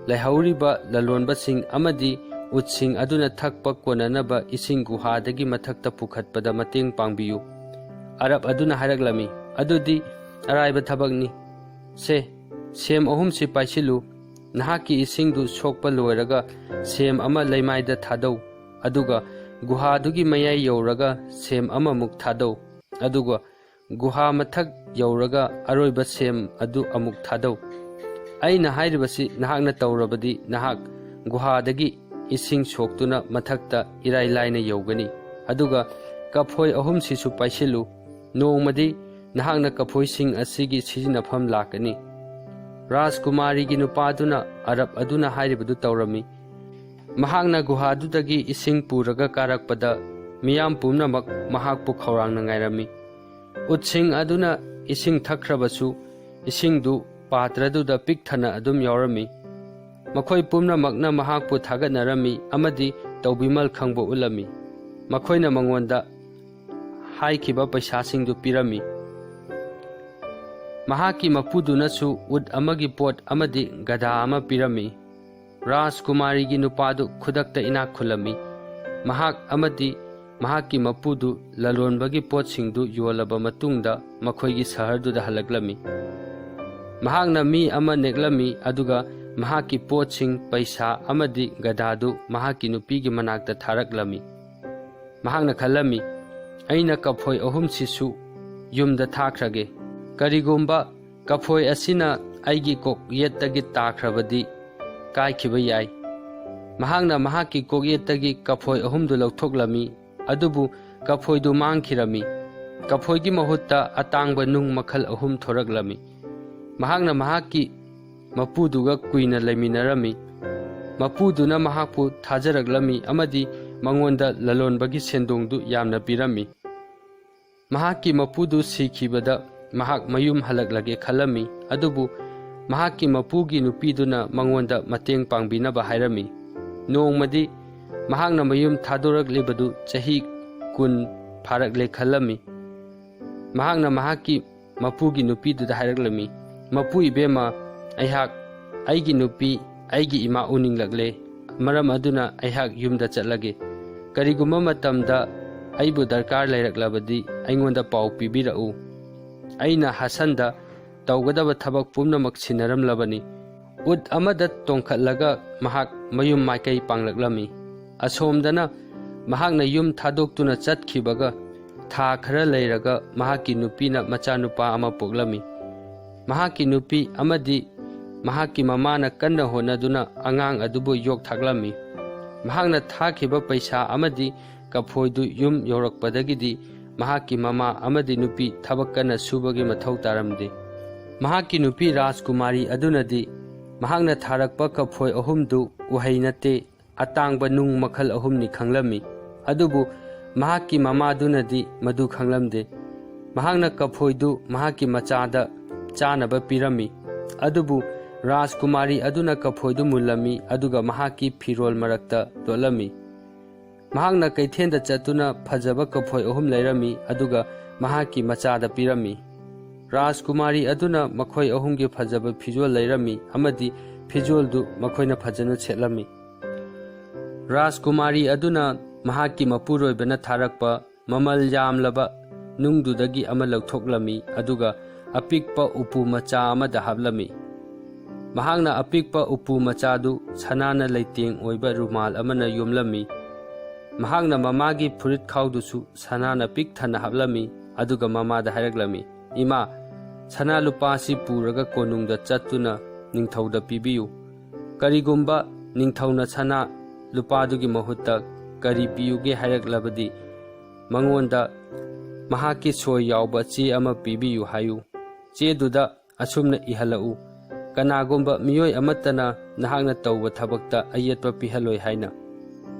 ꯂꯩꯍꯧꯔꯤꯕ ꯂꯂꯣꯟꯕꯁꯤꯡ ꯑꯃꯗꯤ ꯎꯠꯁꯤꯡ ꯑꯗꯨꯅ ꯊꯛꯄ ꯀꯣꯟꯅꯅꯕ ꯏꯁꯤꯡ ꯒꯨꯍꯥꯗꯒꯤ ꯃꯊꯛꯇ ꯄꯨꯈꯠꯄꯗ ꯃꯇꯦꯡ ꯄꯥꯡꯕꯤꯌꯨ꯫" ꯑꯔꯕ ꯑꯗꯨꯅ ꯍꯥꯏꯔꯛꯂꯝꯃꯤ, "ꯑꯗꯨꯗꯤ ꯑꯔꯥꯏꯕ ꯊꯕꯛꯅꯤ꯫ ꯁꯦ, ꯁꯦꯝ ꯑꯍꯨꯝꯁꯤ ꯄꯥꯏꯁꯤꯜꯂꯨ꯫ ꯅꯍꯥꯛꯀꯤ ꯏꯁꯤꯡꯗꯨ ꯁꯣꯛꯄ ꯂꯣꯏꯔꯒ ꯁꯦꯝ ꯑꯃ ꯂꯩꯃꯥꯏꯗ ꯊꯥꯗꯧ꯫ ꯑꯗꯨꯒ ꯒꯨꯍꯥꯗꯨꯒꯤ ꯃꯌꯥꯏ ꯌꯧꯔꯒ ꯁꯦꯝ ꯑꯃꯃꯨꯛ ꯊꯥꯗꯧ꯫ ꯑꯗꯨꯒ ꯒꯨꯍꯥ ꯃꯊꯛ ꯌꯧꯔꯒ ꯑꯔꯣꯏꯕ ꯁꯦꯝ ꯑꯗꯨ ꯑꯃꯨꯛ ꯊꯥꯗꯧ꯫ ꯑꯩꯅ ꯍꯥꯏꯔꯤꯕꯁꯤ ꯅꯍꯥꯛꯅ ꯇꯧꯔꯕꯗꯤ ꯅꯍꯥꯛ ꯒꯨꯍꯥꯗꯒꯤ ꯏꯁꯤꯡ ꯁꯣꯛꯇꯨꯅ ꯃꯊꯛꯇ ꯏꯔꯥꯏ ꯂꯥꯏꯅ ꯌꯧꯒꯅꯤ꯫ ꯑꯗꯨꯒ ꯀꯐꯣꯏ ꯑꯍꯨꯝꯁꯤꯁꯨ ꯄꯥꯏꯁꯤꯜꯂꯨ꯫ ꯅꯣꯡꯃꯗꯤ ꯅꯍꯥꯛꯅ ꯀꯐꯣꯏꯁꯤꯡ ꯑꯁꯤꯒꯤ ꯁꯤꯖꯤꯟꯅꯐꯝ ꯂꯥꯛꯀꯅꯤ꯫ ꯔꯥꯖꯀꯨꯃꯥꯔꯤꯒꯤ ꯅꯨꯄꯥꯗꯨꯅ ꯑꯔꯕ ꯑꯗꯨꯅ ꯍꯥꯏꯔꯤꯕꯗꯨ ꯇꯧꯔꯝꯃꯤ꯫ ꯃꯍꯥꯛꯅ ꯒꯨꯍꯥꯗꯨꯗꯒꯤ ꯏꯁꯤꯡ ꯄꯨꯔꯒ ꯀꯥꯔꯛꯄꯗ ꯃꯤꯌꯥꯝ ꯄꯨꯝꯅꯃꯛ ꯃꯍꯥꯛꯄꯨ ꯈꯧꯔꯥꯡꯅ ꯉꯥꯏꯔꯝꯃꯤ꯫ ꯎꯠꯁꯤꯡ ꯑꯗꯨꯅ ꯏꯁꯤꯡ ꯊꯛꯈ꯭ꯔꯕꯁꯨ, ꯏꯁꯤꯡꯗꯨ ꯄꯥꯇ꯭ꯔꯗꯨꯗ ꯄꯤꯛ ꯊꯟꯅ ꯑꯗꯨꯝ ꯌꯥꯎꯔꯝꯃꯤ꯫ ꯃꯈꯣꯏ ꯄꯨꯝꯅꯃꯛꯅ ꯃꯍꯥꯛꯄꯨ ꯊꯥꯒꯠꯅꯔꯝꯃꯤ ꯑꯃꯗꯤ ꯇꯧꯕꯤꯃꯜ ꯈꯪꯕ ꯎꯠꯂꯝꯃꯤ꯫ ꯃꯈꯣꯏꯅ ꯃꯉꯣꯟꯗ ꯍꯥꯏꯈꯤꯕ ꯄꯩꯁꯥꯁꯤꯡꯗꯨ ꯄꯤꯔꯝꯃꯤ꯫ ꯃꯍꯥꯛꯀꯤ ꯃꯄꯨꯗꯨꯅꯁꯨ ꯎꯠ ꯑꯃꯒꯤ ꯄꯣꯠ ꯑꯃꯗꯤ ꯒꯙꯥ ꯑꯃ ꯄꯤꯔꯝꯃꯤ꯫ ꯔꯥꯖꯀꯨꯃꯥꯔꯤꯒꯤ ꯅꯨꯄꯥꯗꯨ ꯈꯨꯗꯛꯇ ꯏꯅꯥꯛ ꯈꯨꯜꯂꯝꯃꯤ꯫ ꯃꯍꯥꯛ ꯑꯃꯗꯤ ꯃꯍꯥꯛꯀꯤ ꯃꯄꯨꯗꯨ ꯂꯂꯣꯟꯕꯒꯤ ꯄꯣꯠꯁꯤꯡꯗꯨ ꯌꯣꯜꯂꯕ ꯃꯇꯨꯡꯗ ꯃꯈꯣꯏꯒꯤ ꯁꯍꯔꯗꯨꯗ ꯍꯜꯂꯛꯂꯝꯃꯤ꯫ ꯃꯍꯥꯛꯅ ꯃꯤ ꯑꯃ ꯅꯦꯛꯂꯝꯃꯤ, ꯑꯗꯨꯒ ꯃꯍꯥꯛꯀꯤ ꯄꯣꯠꯁꯤꯡ, ꯄꯩꯁꯥ ꯑꯃꯗꯤ ꯒꯙꯥꯗꯨ ꯃꯍꯥꯛꯀꯤ ꯅꯨꯄꯤꯒꯤ ꯃꯅꯥꯛꯇ ꯊꯥꯔꯛꯂꯝꯃꯤ꯫ ꯃꯍꯥꯛꯅ ꯈꯜꯂꯝꯃꯤ, "ꯑꯩꯅ ꯀꯐꯣꯏ ꯑꯍꯨꯝꯁꯤꯁꯨ ꯌꯨꯝꯗ ꯊꯥꯈ꯭ꯔꯒꯦ꯫ ꯀꯔꯤꯒꯨꯝꯕ ꯀꯐꯣꯏ ꯑꯁꯤꯅ ꯑꯩꯒꯤ ꯀꯣꯛꯌꯦꯠꯇꯒꯤ ꯇꯥꯈ꯭ꯔꯕꯗꯤ ꯀꯥꯏꯈꯤꯕ ꯌꯥꯏ꯫" ꯃꯍꯥꯛꯅ ꯃꯍꯥꯛꯀꯤ ꯀꯣꯛꯌꯦꯠꯇꯒꯤ ꯀꯐꯣꯏ ꯑꯍꯨꯝꯗꯨ ꯂꯧꯊꯣꯛꯂꯝꯃꯤ, ꯑꯗꯨꯕꯨ ꯀꯐꯣꯏꯗꯨ ꯃꯥꯡꯈꯤꯔꯝꯃꯤ꯫ ꯀꯐꯣꯏꯒꯤ ꯃꯍꯨꯠꯇ ꯑꯇꯥꯡꯕ ꯅꯨꯡ ꯃꯈꯜ ꯑꯍꯨꯝ ꯊꯣꯔꯛꯂꯝꯃꯤ꯫ ꯃꯍꯥꯛꯅ ꯃꯍꯥꯛꯀꯤ ꯃꯄꯨꯗꯨꯒ ꯀꯨꯏꯅ ꯂꯩꯃꯤꯟꯅꯔꯝꯃꯤ꯫ ꯃꯄꯨꯗꯨꯅ ꯃꯍꯥꯛꯄꯨ ꯊꯥꯖꯔꯛꯂꯝꯃꯤ ꯑꯃꯗꯤ ꯃꯉꯣꯟꯗ ꯂꯂꯣꯟꯕꯒꯤ ꯁꯦꯟꯗꯣꯡꯗꯨ ꯌꯥꯝꯅ ꯄꯤꯔꯝꯃꯤ꯫ ꯃꯍꯥꯛꯀꯤ ꯃꯄꯨꯗꯨ ꯁꯤꯈꯤꯕꯗ ꯃꯍꯥꯛ ꯃꯌꯨꯝ ꯍꯜꯂꯛꯂꯒꯦ ꯈꯜꯂꯝꯃꯤ, ꯑꯗꯨꯕꯨ ꯃꯍꯥꯛꯀꯤ ꯃꯄꯨꯒꯤ ꯅꯨꯄꯤꯗꯨꯅ ꯃꯉꯣꯟꯗ ꯃꯇꯦꯡ ꯄꯥꯡꯕꯤꯅꯕ ꯍꯥꯏꯔꯝꯃꯤ꯫ ꯅꯣꯡꯃꯗꯤ ꯃꯍꯥꯛꯅ ꯃꯌꯨꯝ ꯊꯥꯗꯣꯔꯛꯂꯤꯕꯗꯨ ꯆꯍꯤ ꯀꯨꯟ ꯐꯥꯔꯛꯂꯦ ꯈꯜꯂꯝꯃꯤ꯫ ꯃꯍꯥꯛꯅ ꯃꯍꯥꯛꯀꯤ ꯃꯄꯨꯒꯤ ꯅꯨꯄꯤꯗꯨꯗ ꯍꯥꯏꯔꯛꯂꯝꯃꯤ, "ꯃꯄꯨ ꯏꯕꯦꯝꯃ, ꯑꯩꯍꯥꯛ ꯑꯩꯒꯤ ꯅꯨꯄꯤ, ꯑꯩꯒꯤ ꯏꯃꯥ ꯎꯅꯤꯡꯂꯛꯂꯦ꯫ ꯃꯔꯝ ꯑꯗꯨꯅ ꯑꯩꯍꯥꯛ ꯌꯨꯝꯗ ꯆꯠꯂꯒꯦ꯫ ꯀꯔꯤꯒꯨꯝꯕ ꯃꯇꯝꯗ ꯑꯩꯕꯨ ꯗꯔꯀꯥꯔ ꯂꯩꯔꯛꯂꯕꯗꯤ ꯑꯩꯉꯣꯟꯗ ꯄꯥꯎ ꯄꯤꯕꯤꯔꯛꯎ꯫ ꯑꯩꯅ ꯍꯁꯟꯗ ꯇꯧꯒꯗꯕ ꯊꯕꯛ ꯄꯨꯝꯅꯃꯛ ꯁꯤꯟꯅꯔꯝꯂꯕꯅꯤ꯫" ꯎꯠ ꯑꯃꯗ ꯇꯣꯡꯈꯠꯂꯒ ꯃꯍꯥꯛ ꯃꯌꯨꯝ ꯃꯥꯏꯀꯩ ꯄꯥꯡꯂꯛꯂꯝꯃꯤ꯫ ꯑꯁꯣꯝꯗꯅ ꯃꯍꯥꯛꯅ ꯌꯨꯝ ꯊꯥꯗꯣꯛꯇꯨꯅ ꯆꯠꯈꯤꯕꯒ ꯊꯥ ꯈꯔ ꯂꯩꯔꯒ ꯃꯍꯥꯛꯀꯤ ꯅꯨꯄꯤꯅ ꯃꯆꯥꯅꯨꯄꯥ ꯑꯃ ꯄꯣꯛꯂꯝꯃꯤ꯫ ꯃꯍꯥꯛꯀꯤ ꯅꯨꯄꯤ ꯑꯃꯗꯤ ꯃꯍꯥꯛꯀꯤ ꯃꯃꯥꯅ ꯀꯟꯅ ꯍꯣꯠꯅꯗꯨꯅ ꯑꯉꯥꯡ ꯑꯗꯨꯕꯨ ꯌꯣꯛ ꯊꯥꯛꯂꯝꯃꯤ꯫ ꯃꯍꯥꯛꯅ ꯊꯥꯈꯤꯕ ꯄꯩꯁꯥ ꯑꯃꯗꯤ ꯀꯐꯣꯏꯗꯨ ꯌꯨꯝ ꯌꯧꯔꯛꯄꯗꯒꯤꯗꯤ ꯃꯍꯥꯛꯀꯤ ꯃꯃꯥ ꯑꯃꯗꯤ ꯅꯨꯄꯤ ꯊꯕꯛ ꯀꯟꯅ ꯁꯨꯕꯒꯤ ꯃꯊꯧ ꯇꯥꯔꯝꯗꯦ꯫ ꯃꯍꯥꯛꯀꯤ ꯅꯨꯄꯤ ꯔꯥꯖꯀꯨꯃꯥꯔꯤ ꯑꯗꯨꯅꯗꯤ ꯃꯍꯥꯛꯅ ꯊꯥꯔꯛꯄ ꯀꯐꯣꯏ ꯑꯍꯨꯝꯗꯨ ꯎꯍꯩ ꯅꯠꯇꯦ, ꯑꯇꯥꯡꯕ ꯅꯨꯡ ꯃꯈꯜ ꯑꯍꯨꯝꯅꯤ ꯈꯪꯂꯝꯃꯤ꯫ ꯑꯗꯨꯕꯨ ꯃꯍꯥꯛꯀꯤ ꯃꯃꯥꯗꯨꯅꯗꯤ ꯃꯗꯨ ꯈꯪꯂꯝꯗꯦ꯫ ꯃꯍꯥꯛꯅ ꯀꯐꯣꯏꯗꯨ ꯃꯍꯥꯛꯀꯤ ꯃꯆꯥꯗ ꯆꯥꯅꯕ ꯄꯤꯔꯝꯃꯤ꯫ ꯑꯗꯨꯕꯨ ꯔꯥꯖꯀꯨꯃꯥꯔꯤ ꯑꯗꯨꯅ ꯀꯐꯣꯏꯗꯨ ꯃꯨꯜꯂꯝꯃꯤ, ꯑꯗꯨꯒ ꯃꯍꯥꯛꯀꯤ ꯐꯤꯔꯣꯜ ꯃꯔꯛꯇ ꯂꯣꯠꯂꯝꯃꯤ꯫ ꯃꯍꯥꯛꯅ ꯀꯩꯊꯦꯜꯗ ꯆꯠꯇꯨꯅ ꯐꯖꯕ ꯀꯐꯣꯏ ꯑꯍꯨꯝ ꯂꯩꯔꯝꯃꯤ, ꯑꯗꯨꯒ ꯃꯍꯥꯛꯀꯤ ꯃꯆꯥꯗ ꯄꯤꯔꯝꯃꯤ꯫ ꯔꯥꯖꯀꯨꯃꯥꯔꯤ ꯑꯗꯨꯅ ꯃꯈꯣꯏ ꯑꯍꯨꯝꯒꯤ ꯐꯖꯕ ꯐꯤꯖꯣꯜ ꯂꯩꯔꯝꯃꯤ, ꯑꯃꯗꯤ ꯐꯤꯖꯣꯜꯗꯨ ꯃꯈꯣꯏꯅ ꯐꯖꯅ ꯁꯦꯠꯂꯝꯃꯤ꯫ ꯔꯥꯖꯀꯨꯃꯥꯔꯤ ꯑꯗꯨꯅ ꯃꯍꯥꯛꯀꯤ ꯃꯄꯨꯔꯣꯏꯕꯅ ꯊꯥꯔꯛꯄ ꯃꯃꯜ ꯌꯥꯝꯂꯕ ꯅꯨꯡꯗꯨꯗꯒꯤ ꯑꯃ ꯂꯧꯊꯣꯛꯂꯝꯃꯤ, ꯑꯗꯨꯒ ꯑꯄꯤꯛꯄ ꯎꯄꯨ ꯃꯆꯥ ꯑꯃꯗ ꯍꯥꯞꯂꯝꯃꯤ꯫ ꯃꯍꯥꯛꯅ ꯑꯄꯤꯛꯄ ꯎꯄꯨ ꯃꯆꯥꯗꯨ ꯁꯅꯥꯅ ꯂꯩꯇꯦꯡ ꯑꯣꯏꯕ ꯔꯨꯃꯥꯜ ꯑꯃꯅ ꯌꯣꯝꯂꯝꯃꯤ꯫ ꯃꯍꯥꯛꯅ ꯃꯃꯥꯒꯤ ꯐꯨꯔꯤꯠ ꯈꯥꯎꯗꯨꯁꯨ ꯁꯅꯥꯅ ꯄꯤꯛ ꯊꯟꯅ ꯍꯥꯞꯂꯝꯃꯤ, ꯑꯗꯨꯒ ꯃꯃꯥꯗ ꯍꯥꯏꯔꯛꯂꯝꯃꯤ, "ꯏꯃꯥ, ꯁꯅꯥ ꯂꯨꯄꯥ ꯑꯁꯤ ꯄꯨꯔꯒ ꯀꯣꯅꯨꯡꯗ ꯆꯠꯇꯨꯅ ꯅꯤꯡꯊꯧꯗ ꯄꯤꯕꯤꯌꯨ꯫ ꯀꯔꯤꯒꯨꯝꯕ ꯅꯤꯡꯊꯧꯅ ꯁꯅꯥ ꯂꯨꯄꯥꯗꯨꯒꯤ ꯃꯍꯨꯠꯇ ꯀꯔꯤ ꯄꯤꯌꯨꯒꯦ ꯍꯥꯏꯔꯛꯂꯕꯗꯤ, ꯃꯉꯣꯟꯗ ꯃꯍꯥꯛꯀꯤ ꯁꯣꯏ ꯌꯥꯎꯕ ꯆꯦ ꯑꯃ ꯄꯤꯕꯤꯌꯨ ꯍꯥꯏꯌꯨ꯫ ꯆꯦꯗꯨꯗ ꯑꯁꯨꯝꯅ ꯏꯍꯜꯂꯛꯎ, 'ꯀꯅꯥꯒꯨꯝꯕ ꯃꯤꯑꯣꯏ ꯑꯃꯠꯇꯅ ꯅꯍꯥꯛꯅ ꯇꯧꯕ ꯊꯕꯛꯇ ꯑꯌꯦꯠꯄ ꯄꯤꯍꯜꯂꯣꯏ' ꯍꯥꯏꯅ꯫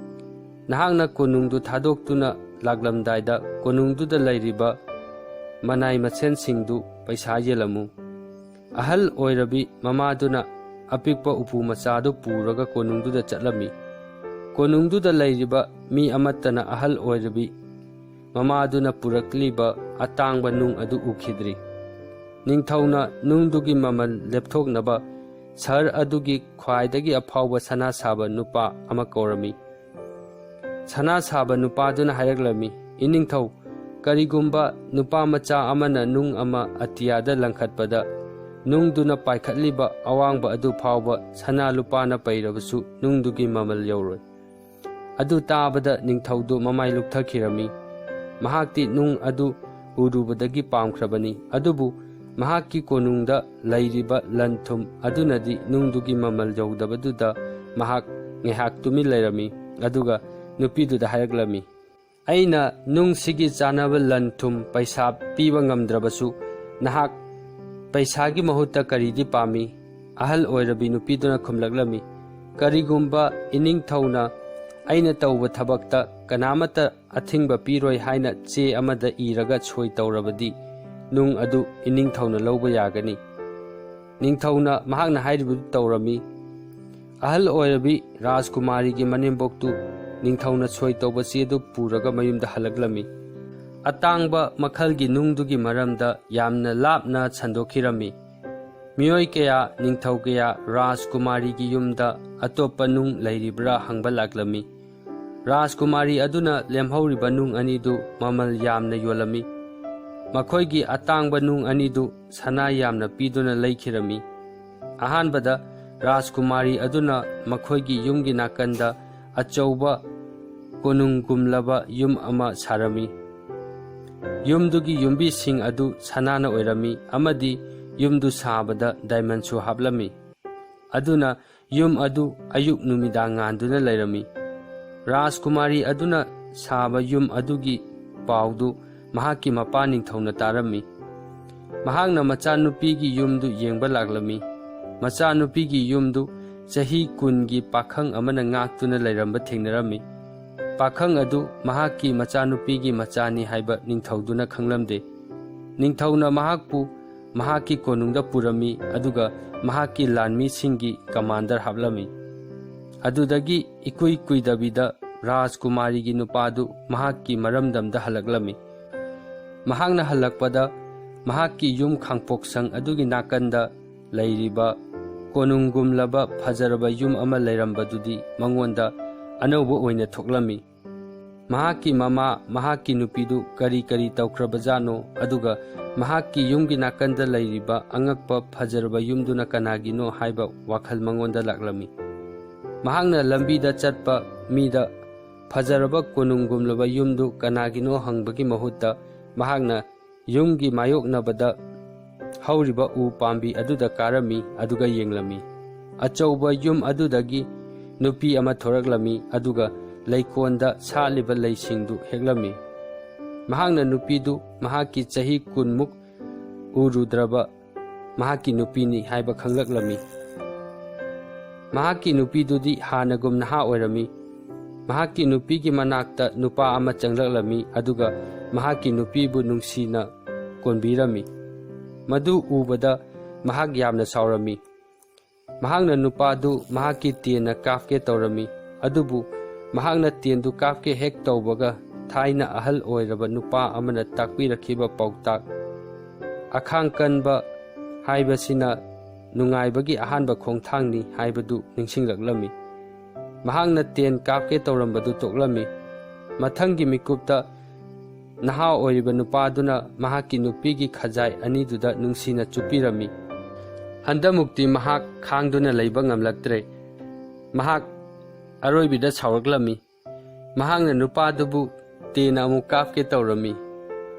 ꯅꯍꯥꯛꯅ ꯀꯣꯅꯨꯡꯗꯨ ꯊꯥꯗꯣꯛꯇꯨꯅ ꯂꯥꯛꯂꯝꯗꯥꯏꯗ ꯀꯣꯅꯨꯡꯗꯨꯗ ꯂꯩꯔꯤꯕ ꯃꯅꯥꯏ ꯃꯁꯦꯟꯁꯤꯡꯗꯨ ꯄꯩꯁꯥ ꯌꯦꯜꯂꯝꯃꯨ"꯫ ꯑꯍꯜ ꯑꯣꯏꯔꯕꯤ ꯃꯃꯥꯗꯨꯅ ꯑꯄꯤꯛꯄ ꯎꯄꯨ ꯃꯆꯥꯗꯨ ꯄꯨꯔꯒ ꯀꯣꯅꯨꯡꯗꯨꯗ ꯆꯠꯂꯝꯃꯤ꯫ ꯀꯣꯅꯨꯡꯗꯨꯗ ꯂꯩꯔꯤꯕ ꯃꯤ ꯑꯃꯠꯇꯅ ꯑꯍꯜ ꯑꯣꯏꯔꯕꯤ ꯃꯃꯥꯗꯨꯅ ꯄꯨꯔꯛꯂꯤꯕ ꯑꯇꯥꯡꯕ ꯅꯨꯡ ꯑꯗꯨ ꯎꯈꯤꯗ꯭ꯔꯤ꯫ ꯅꯤꯡꯊꯧꯅ ꯅꯨꯡꯗꯨꯒꯤ ꯃꯃꯜ ꯂꯦꯞꯊꯣꯛꯅꯕ ꯁꯍꯔ ꯑꯗꯨꯒꯤ ꯈ꯭ꯋꯥꯏꯗꯒꯤ ꯑꯐꯥꯎꯕ ꯁꯅꯥ ꯁꯥꯕ ꯅꯨꯄꯥ ꯑꯃ ꯀꯧꯔꯝꯃꯤ꯫ ꯁꯅꯥ ꯁꯥꯕ ꯅꯨꯄꯥꯗꯨꯅ ꯍꯥꯏꯔꯛꯂꯝꯃꯤ, "ꯏꯅꯤꯡꯊꯧ, ꯀꯔꯤꯒꯨꯝꯕ ꯅꯨꯄꯥ ꯃꯆꯥ ꯑꯃꯅ ꯅꯨꯡ ꯑꯃ ꯑꯇꯤꯌꯥꯗ ꯂꯪꯈꯠꯄꯗ, ꯅꯨꯡꯗꯨꯅ ꯄꯥꯏꯈꯠꯂꯤꯕ ꯑꯋꯥꯡꯕ ꯑꯗꯨ ꯐꯥꯎꯕ ꯁꯅꯥ ꯂꯨꯄꯥꯅ ꯄꯩꯔꯕꯁꯨ ꯅꯨꯡꯗꯨꯒꯤ ꯃꯃꯜ ꯌꯧꯔꯣꯏ"꯫ ꯑꯗꯨ ꯇꯥꯕꯗ ꯅꯤꯡꯊꯧꯗꯨ ꯃꯃꯥꯏ ꯂꯨꯞꯊꯈꯤꯔꯝꯃꯤ꯫ ꯃꯍꯥꯛꯇꯤ ꯅꯨꯡ ꯑꯗꯨ ꯎꯔꯨꯕꯗꯒꯤ ꯄꯥꯝꯈ꯭ꯔꯕꯅꯤ, ꯑꯗꯨꯕꯨ ꯃꯍꯥꯛꯀꯤ ꯀꯣꯅꯨꯡꯗ ꯂꯩꯔꯤꯕ ꯂꯟ ꯊꯨꯝ ꯑꯗꯨꯅꯗꯤ ꯅꯨꯡꯗꯨꯒꯤ ꯃꯃꯜ ꯌꯧꯗꯕꯗꯨꯗ ꯃꯍꯥꯛ ꯉꯥꯏꯍꯥꯛ ꯇꯨꯃꯤꯟ ꯂꯩꯔꯝꯃꯤ, ꯑꯗꯨꯒ ꯅꯨꯄꯤꯗꯨꯗ ꯍꯥꯏꯔꯛꯂꯝꯃꯤ, ꯑꯩꯅ ꯅꯨꯡꯁꯤꯒꯤ ꯆꯥꯅꯕ ꯂꯟ ꯊꯨꯝ ꯄꯩꯁꯥ ꯄꯤꯕ ꯉꯝꯗ꯭ꯔꯕꯁꯨ ꯅꯍꯥꯛ ꯄꯩꯁꯥꯒꯤ ꯃꯍꯨꯠꯇ ꯀꯔꯤꯗꯤ ꯄꯥꯝꯃꯤ? ꯑꯍꯜ ꯑꯣꯏꯔꯕꯤ ꯅꯨꯄꯤꯗꯨꯅ ꯈꯨꯝꯂꯛꯂꯝꯃꯤ, "ꯀꯔꯤꯒꯨꯝꯕ ꯏꯅꯤꯡꯊꯧꯅ ꯑꯩꯅ ꯇꯧꯕ ꯊꯕꯛꯇ ꯀꯅꯥꯃꯠꯇ ꯑꯊꯤꯡꯕ ꯄꯤꯔꯣꯏ ꯍꯥꯏꯅ ꯆꯦ ꯑꯃꯗ ꯏꯔꯒ ꯁꯣꯏ ꯇꯧꯔꯕꯗꯤ ꯅꯨꯡ ꯑꯗꯨ ꯏꯅꯤꯡꯊꯧꯅ ꯂꯧꯕ ꯌꯥꯒꯅꯤ꯫" ꯅꯤꯡꯊꯧꯅ ꯃꯍꯥꯛꯅ ꯍꯥꯏꯔꯤꯕꯗꯨ ꯇꯧꯔꯝꯃꯤ꯫ ꯑꯍꯜ ꯑꯣꯏꯔꯕꯤ ꯔꯥꯖꯀꯨꯃꯥꯔꯤꯒꯤ ꯃꯅꯦꯝꯕꯣꯛꯇꯨ ꯅꯤꯡꯊꯧꯅ ꯁꯣꯏ ꯇꯧꯕ ꯆꯦꯗꯨ ꯄꯨꯔꯒ ꯃꯌꯨꯝꯗ ꯍꯜꯂꯛꯂꯝꯃꯤ꯫ ꯑꯇꯥꯡꯕ ꯃꯈꯜꯒꯤ ꯅꯨꯡꯗꯨꯒꯤ ꯃꯔꯝꯗ ꯌꯥꯝꯅ ꯂꯥꯞꯅ ꯁꯟꯗꯣꯛꯈꯤꯔꯝꯃꯤ꯫ ꯃꯤꯑꯣꯏ ꯀꯌꯥ, ꯅꯤꯡꯊꯧ ꯀꯌꯥ ꯔꯥꯖꯀꯨꯃꯥꯔꯤꯒꯤ ꯌꯨꯝꯗ ꯑꯇꯣꯞꯄ ꯅꯨꯡ ꯂꯩꯔꯤꯕ꯭ꯔꯥ ꯍꯪꯕ ꯂꯥꯛꯂꯝꯃꯤ꯫ ꯔꯥꯖꯀꯨꯃꯥꯔꯤ ꯑꯗꯨꯅ ꯂꯦꯝꯍꯧꯔꯤꯕ ꯅꯨꯡ ꯑꯅꯤꯗꯨ ꯃꯃꯜ ꯌꯥꯝꯅ ꯌꯣꯜꯂꯝꯃꯤ꯫ ꯃꯈꯣꯏꯒꯤ ꯑꯇꯥꯡꯕ ꯅꯨꯡ ꯑꯅꯤꯗꯨ ꯁꯅꯥ ꯌꯥꯝꯅ ꯄꯤꯗꯨꯅ ꯂꯩꯈꯤꯔꯝꯃꯤ꯫ ꯑꯍꯥꯟꯕꯗ ꯔꯥꯖꯀꯨꯃꯥꯔꯤ ꯑꯗꯨꯅ ꯃꯈꯣꯏꯒꯤ ꯌꯨꯝꯒꯤ ꯅꯥꯀꯟꯗ ꯑꯆꯧꯕ ꯀꯣꯅꯨꯡꯒꯨꯝꯂꯕ ꯌꯨꯝ ꯑꯃ ꯁꯥꯔꯝꯃꯤ꯫ ꯌꯨꯝꯗꯨꯒꯤ ꯌꯨꯝꯕꯤꯁꯤꯡ ꯑꯗꯨ ꯁꯅꯥꯅ ꯑꯣꯏꯔꯝꯃꯤ ꯑꯃꯗꯤ ꯌꯨꯝꯗꯨ ꯁꯥꯕꯗ ꯗꯥꯏꯃꯟꯁꯨ ꯍꯥꯞꯂꯝꯃꯤ꯫ ꯑꯗꯨꯅ ꯌꯨꯝ ꯑꯗꯨ ꯑꯌꯨꯛ ꯅꯨꯃꯤꯗꯥꯡ ꯉꯥꯟꯗꯨꯅ ꯂꯩꯔꯝꯃꯤ꯫ ꯔꯥꯖꯀꯨꯃꯥꯔꯤ ꯑꯗꯨꯅ ꯁꯥꯕ ꯌꯨꯝ ꯑꯗꯨꯒꯤ ꯄꯥꯎꯗꯨ ꯃꯍꯥꯛꯀꯤ ꯃꯄꯥ ꯅꯤꯡꯊꯧꯅ ꯇꯥꯔꯝꯃꯤ꯫ ꯃꯍꯥꯛꯅ ꯃꯆꯥꯅꯨꯄꯤꯒꯤ ꯌꯨꯝꯗꯨ ꯌꯦꯡꯕ ꯂꯥꯛꯂꯝꯃꯤ꯫ ꯃꯆꯥꯅꯨꯄꯤꯒꯤ ꯌꯨꯝꯗꯨ ꯆꯍꯤ ꯀꯨꯟꯒꯤ ꯄꯥꯈꯪ ꯑꯃꯅ ꯉꯥꯛꯇꯨꯅ ꯂꯩꯔꯝꯕ ꯊꯦꯡꯅꯔꯝꯃꯤ꯫ ꯄꯥꯈꯪ ꯑꯗꯨ ꯃꯍꯥꯛꯀꯤ ꯃꯆꯥꯅꯨꯄꯤꯒꯤ ꯃꯆꯥꯅꯤ ꯍꯥꯏꯕ ꯅꯤꯡꯊꯧꯗꯨꯅ ꯈꯪꯂꯝꯗꯦ꯫ ꯅꯤꯡꯊꯧꯅ ꯃꯍꯥꯛꯄꯨ ꯃꯍꯥꯛꯀꯤ ꯀꯣꯅꯨꯡꯗ ꯄꯨꯔꯝꯃꯤ, ꯑꯗꯨꯒ ꯃꯍꯥꯛꯀꯤ ꯂꯥꯟꯃꯤꯁꯤꯡꯒꯤ ꯀꯃꯥꯟꯗꯔ ꯍꯥꯞꯂꯝꯃꯤ꯫ ꯑꯗꯨꯗꯒꯤ ꯏꯀꯨꯏ ꯀꯨꯏꯗꯕꯤꯗ ꯔꯥꯖꯀꯨꯃꯥꯔꯤꯒꯤ ꯅꯨꯄꯥꯗꯨ ꯃꯍꯥꯛꯀꯤ ꯃꯔꯝꯗꯝꯗ ꯍꯜꯂꯛꯂꯝꯃꯤ꯫ ꯃꯍꯥꯛꯅ ꯍꯜꯂꯛꯄꯗ ꯃꯍꯥꯛꯀꯤ ꯌꯨꯝ ꯈꯥꯡꯄꯣꯛꯁꯪ ꯑꯗꯨꯒꯤ ꯅꯥꯀꯟꯗ ꯂꯩꯔꯤꯕ ꯀꯣꯅꯨꯡꯒꯨꯝꯂꯕ ꯐꯖꯔꯕ ꯌꯨꯝ ꯑꯃ ꯂꯩꯔꯝꯕꯗꯨꯗꯤ ꯃꯉꯣꯟꯗ ꯑꯅꯧꯕ ꯑꯣꯏꯅ ꯊꯣꯛꯂꯝꯃꯤ꯫ ꯃꯍꯥꯛꯀꯤ ꯃꯃꯥ, ꯃꯍꯥꯛꯀꯤ ꯅꯨꯄꯤꯗꯨ ꯀꯔꯤ ꯀꯔꯤ ꯇꯧꯈ꯭ꯔꯕꯖꯥꯠꯅꯣ, ꯑꯗꯨꯒ ꯃꯍꯥꯛꯀꯤ ꯌꯨꯝꯒꯤ ꯅꯥꯀꯟꯗ ꯂꯩꯔꯤꯕ ꯑꯉꯛꯄ ꯐꯖꯔꯕ ꯌꯨꯝꯗꯨꯅ ꯀꯅꯥꯒꯤꯅꯣ ꯍꯥꯏꯕ ꯋꯥꯈꯜ ꯃꯉꯣꯟꯗ ꯂꯥꯛꯂꯝꯃꯤ꯫ ꯃꯍꯥꯛꯅ ꯂꯝꯕꯤꯗ ꯆꯠꯄ ꯃꯤꯗ ꯐꯖꯔꯕ ꯀꯣꯅꯨꯡꯒꯨꯝꯂꯕ ꯌꯨꯝꯗꯨ ꯀꯅꯥꯒꯤꯅꯣ ꯍꯪꯕꯒꯤ ꯃꯍꯨꯠꯇ ꯃꯍꯥꯛꯅ ꯌꯨꯝꯒꯤ ꯃꯥꯌꯣꯛꯅꯕꯗ ꯍꯧꯔꯤꯕ ꯎ ꯄꯥꯝꯕꯤ ꯑꯗꯨꯗ ꯀꯥꯔꯝꯃꯤ, ꯑꯗꯨꯒ ꯌꯦꯡꯂꯝꯃꯤ꯫ ꯑꯆꯧꯕ ꯌꯨꯝ ꯑꯗꯨꯗꯒꯤ ꯅꯨꯄꯤ ꯑꯃ ꯊꯣꯔꯛꯂꯝꯃꯤ, ꯑꯗꯨꯒ ꯂꯩꯀꯣꯟꯗ ꯁꯥꯠꯂꯤꯕ ꯂꯩꯁꯤꯡꯗꯨ ꯍꯦꯛꯂꯝꯃꯤ꯫ ꯃꯍꯥꯛꯅ ꯅꯨꯄꯤꯗꯨ ꯃꯍꯥꯛꯀꯤ ꯆꯍꯤ ꯀꯨꯟꯃꯨꯛ ꯎꯔꯨꯗ꯭ꯔꯕ ꯃꯍꯥꯛꯀꯤ ꯅꯨꯄꯤꯅꯤ ꯍꯥꯏꯕ ꯈꯪꯂꯛꯂꯝꯃꯤ꯫ ꯃꯍꯥꯛꯀꯤ ꯅꯨꯄꯤꯗꯨꯗꯤ ꯍꯥꯟꯅꯒꯨꯝ ꯅꯍꯥ ꯑꯣꯏꯔꯝꯃꯤ꯫ ꯃꯍꯥꯛꯀꯤ ꯅꯨꯄꯤꯒꯤ ꯃꯅꯥꯛꯇ ꯅꯨꯄꯥ ꯑꯃ ꯆꯪꯂꯛꯂꯝꯃꯤ, ꯑꯗꯨꯒ ꯃꯍꯥꯛꯀꯤ ꯅꯨꯄꯤꯕꯨ ꯅꯨꯡꯁꯤꯅ ꯀꯣꯟꯕꯤꯔꯝꯃꯤ꯫ ꯃꯗꯨ ꯎꯕꯗ ꯃꯍꯥꯛ ꯌꯥꯝꯅ ꯁꯥꯎꯔꯝꯃꯤ꯫ ꯃꯍꯥꯛꯅ ꯅꯨꯄꯥꯗꯨ ꯃꯍꯥꯛꯀꯤ ꯇꯦꯟꯅ ꯀꯥꯞꯀꯦ ꯇꯧꯔꯝꯃꯤ, ꯑꯗꯨꯕꯨ ꯃꯍꯥꯛꯅ ꯇꯦꯟꯗꯨ ꯀꯥꯞꯀꯦ ꯍꯦꯛ ꯇꯧꯕꯒ, ꯊꯥꯏꯅ ꯑꯍꯜ ꯑꯣꯏꯔꯕ ꯅꯨꯄꯥ ꯑꯃꯅ ꯇꯥꯛꯄꯤꯔꯛꯈꯤꯕ ꯄꯥꯎꯇꯥꯛ, "ꯑꯈꯥꯡ ꯀꯟꯕ ꯍꯥꯏꯕꯁꯤꯅ ꯅꯨꯡꯉꯥꯏꯕꯒꯤ ꯑꯍꯥꯟꯕ ꯈꯣꯡꯊꯥꯡꯅꯤ" ꯍꯥꯏꯕꯗꯨ ꯅꯤꯡꯁꯤꯡꯂꯛꯂꯝꯃꯤ꯫ ꯃꯍꯥꯛꯅ ꯇꯦꯟ ꯀꯥꯞꯀꯦ ꯇꯧꯔꯝꯕꯗꯨ ꯇꯣꯛꯂꯝꯃꯤ꯫ ꯃꯊꯪꯒꯤ ꯃꯤꯀꯨꯞꯇ ꯅꯍꯥ ꯑꯣꯏꯔꯤꯕ ꯅꯨꯄꯥꯗꯨꯅ ꯃꯍꯥꯛꯀꯤ ꯅꯨꯄꯤꯒꯤ ꯈꯖꯥꯏ ꯑꯅꯤꯗꯨꯗ ꯅꯨꯡꯁꯤꯅ ꯆꯨꯞꯄꯤꯔꯝꯃꯤ꯫ ꯍꯟꯗꯃꯨꯛꯇꯤ ꯃꯍꯥꯛ ꯈꯥꯡꯗꯨꯅ ꯂꯩꯕ ꯉꯝꯂꯛꯇ꯭ꯔꯦ꯫ ꯃꯍꯥꯛ ꯑꯔꯣꯏꯕꯤꯗ ꯁꯥꯎꯔꯛꯂꯝꯃꯤ꯫ ꯃꯍꯥꯛꯅ ꯅꯨꯄꯥꯗꯨꯕꯨ ꯇꯦꯟ ꯑꯃꯨꯛ ꯀꯥꯞꯀꯦ ꯇꯧꯔꯝꯃꯤ꯫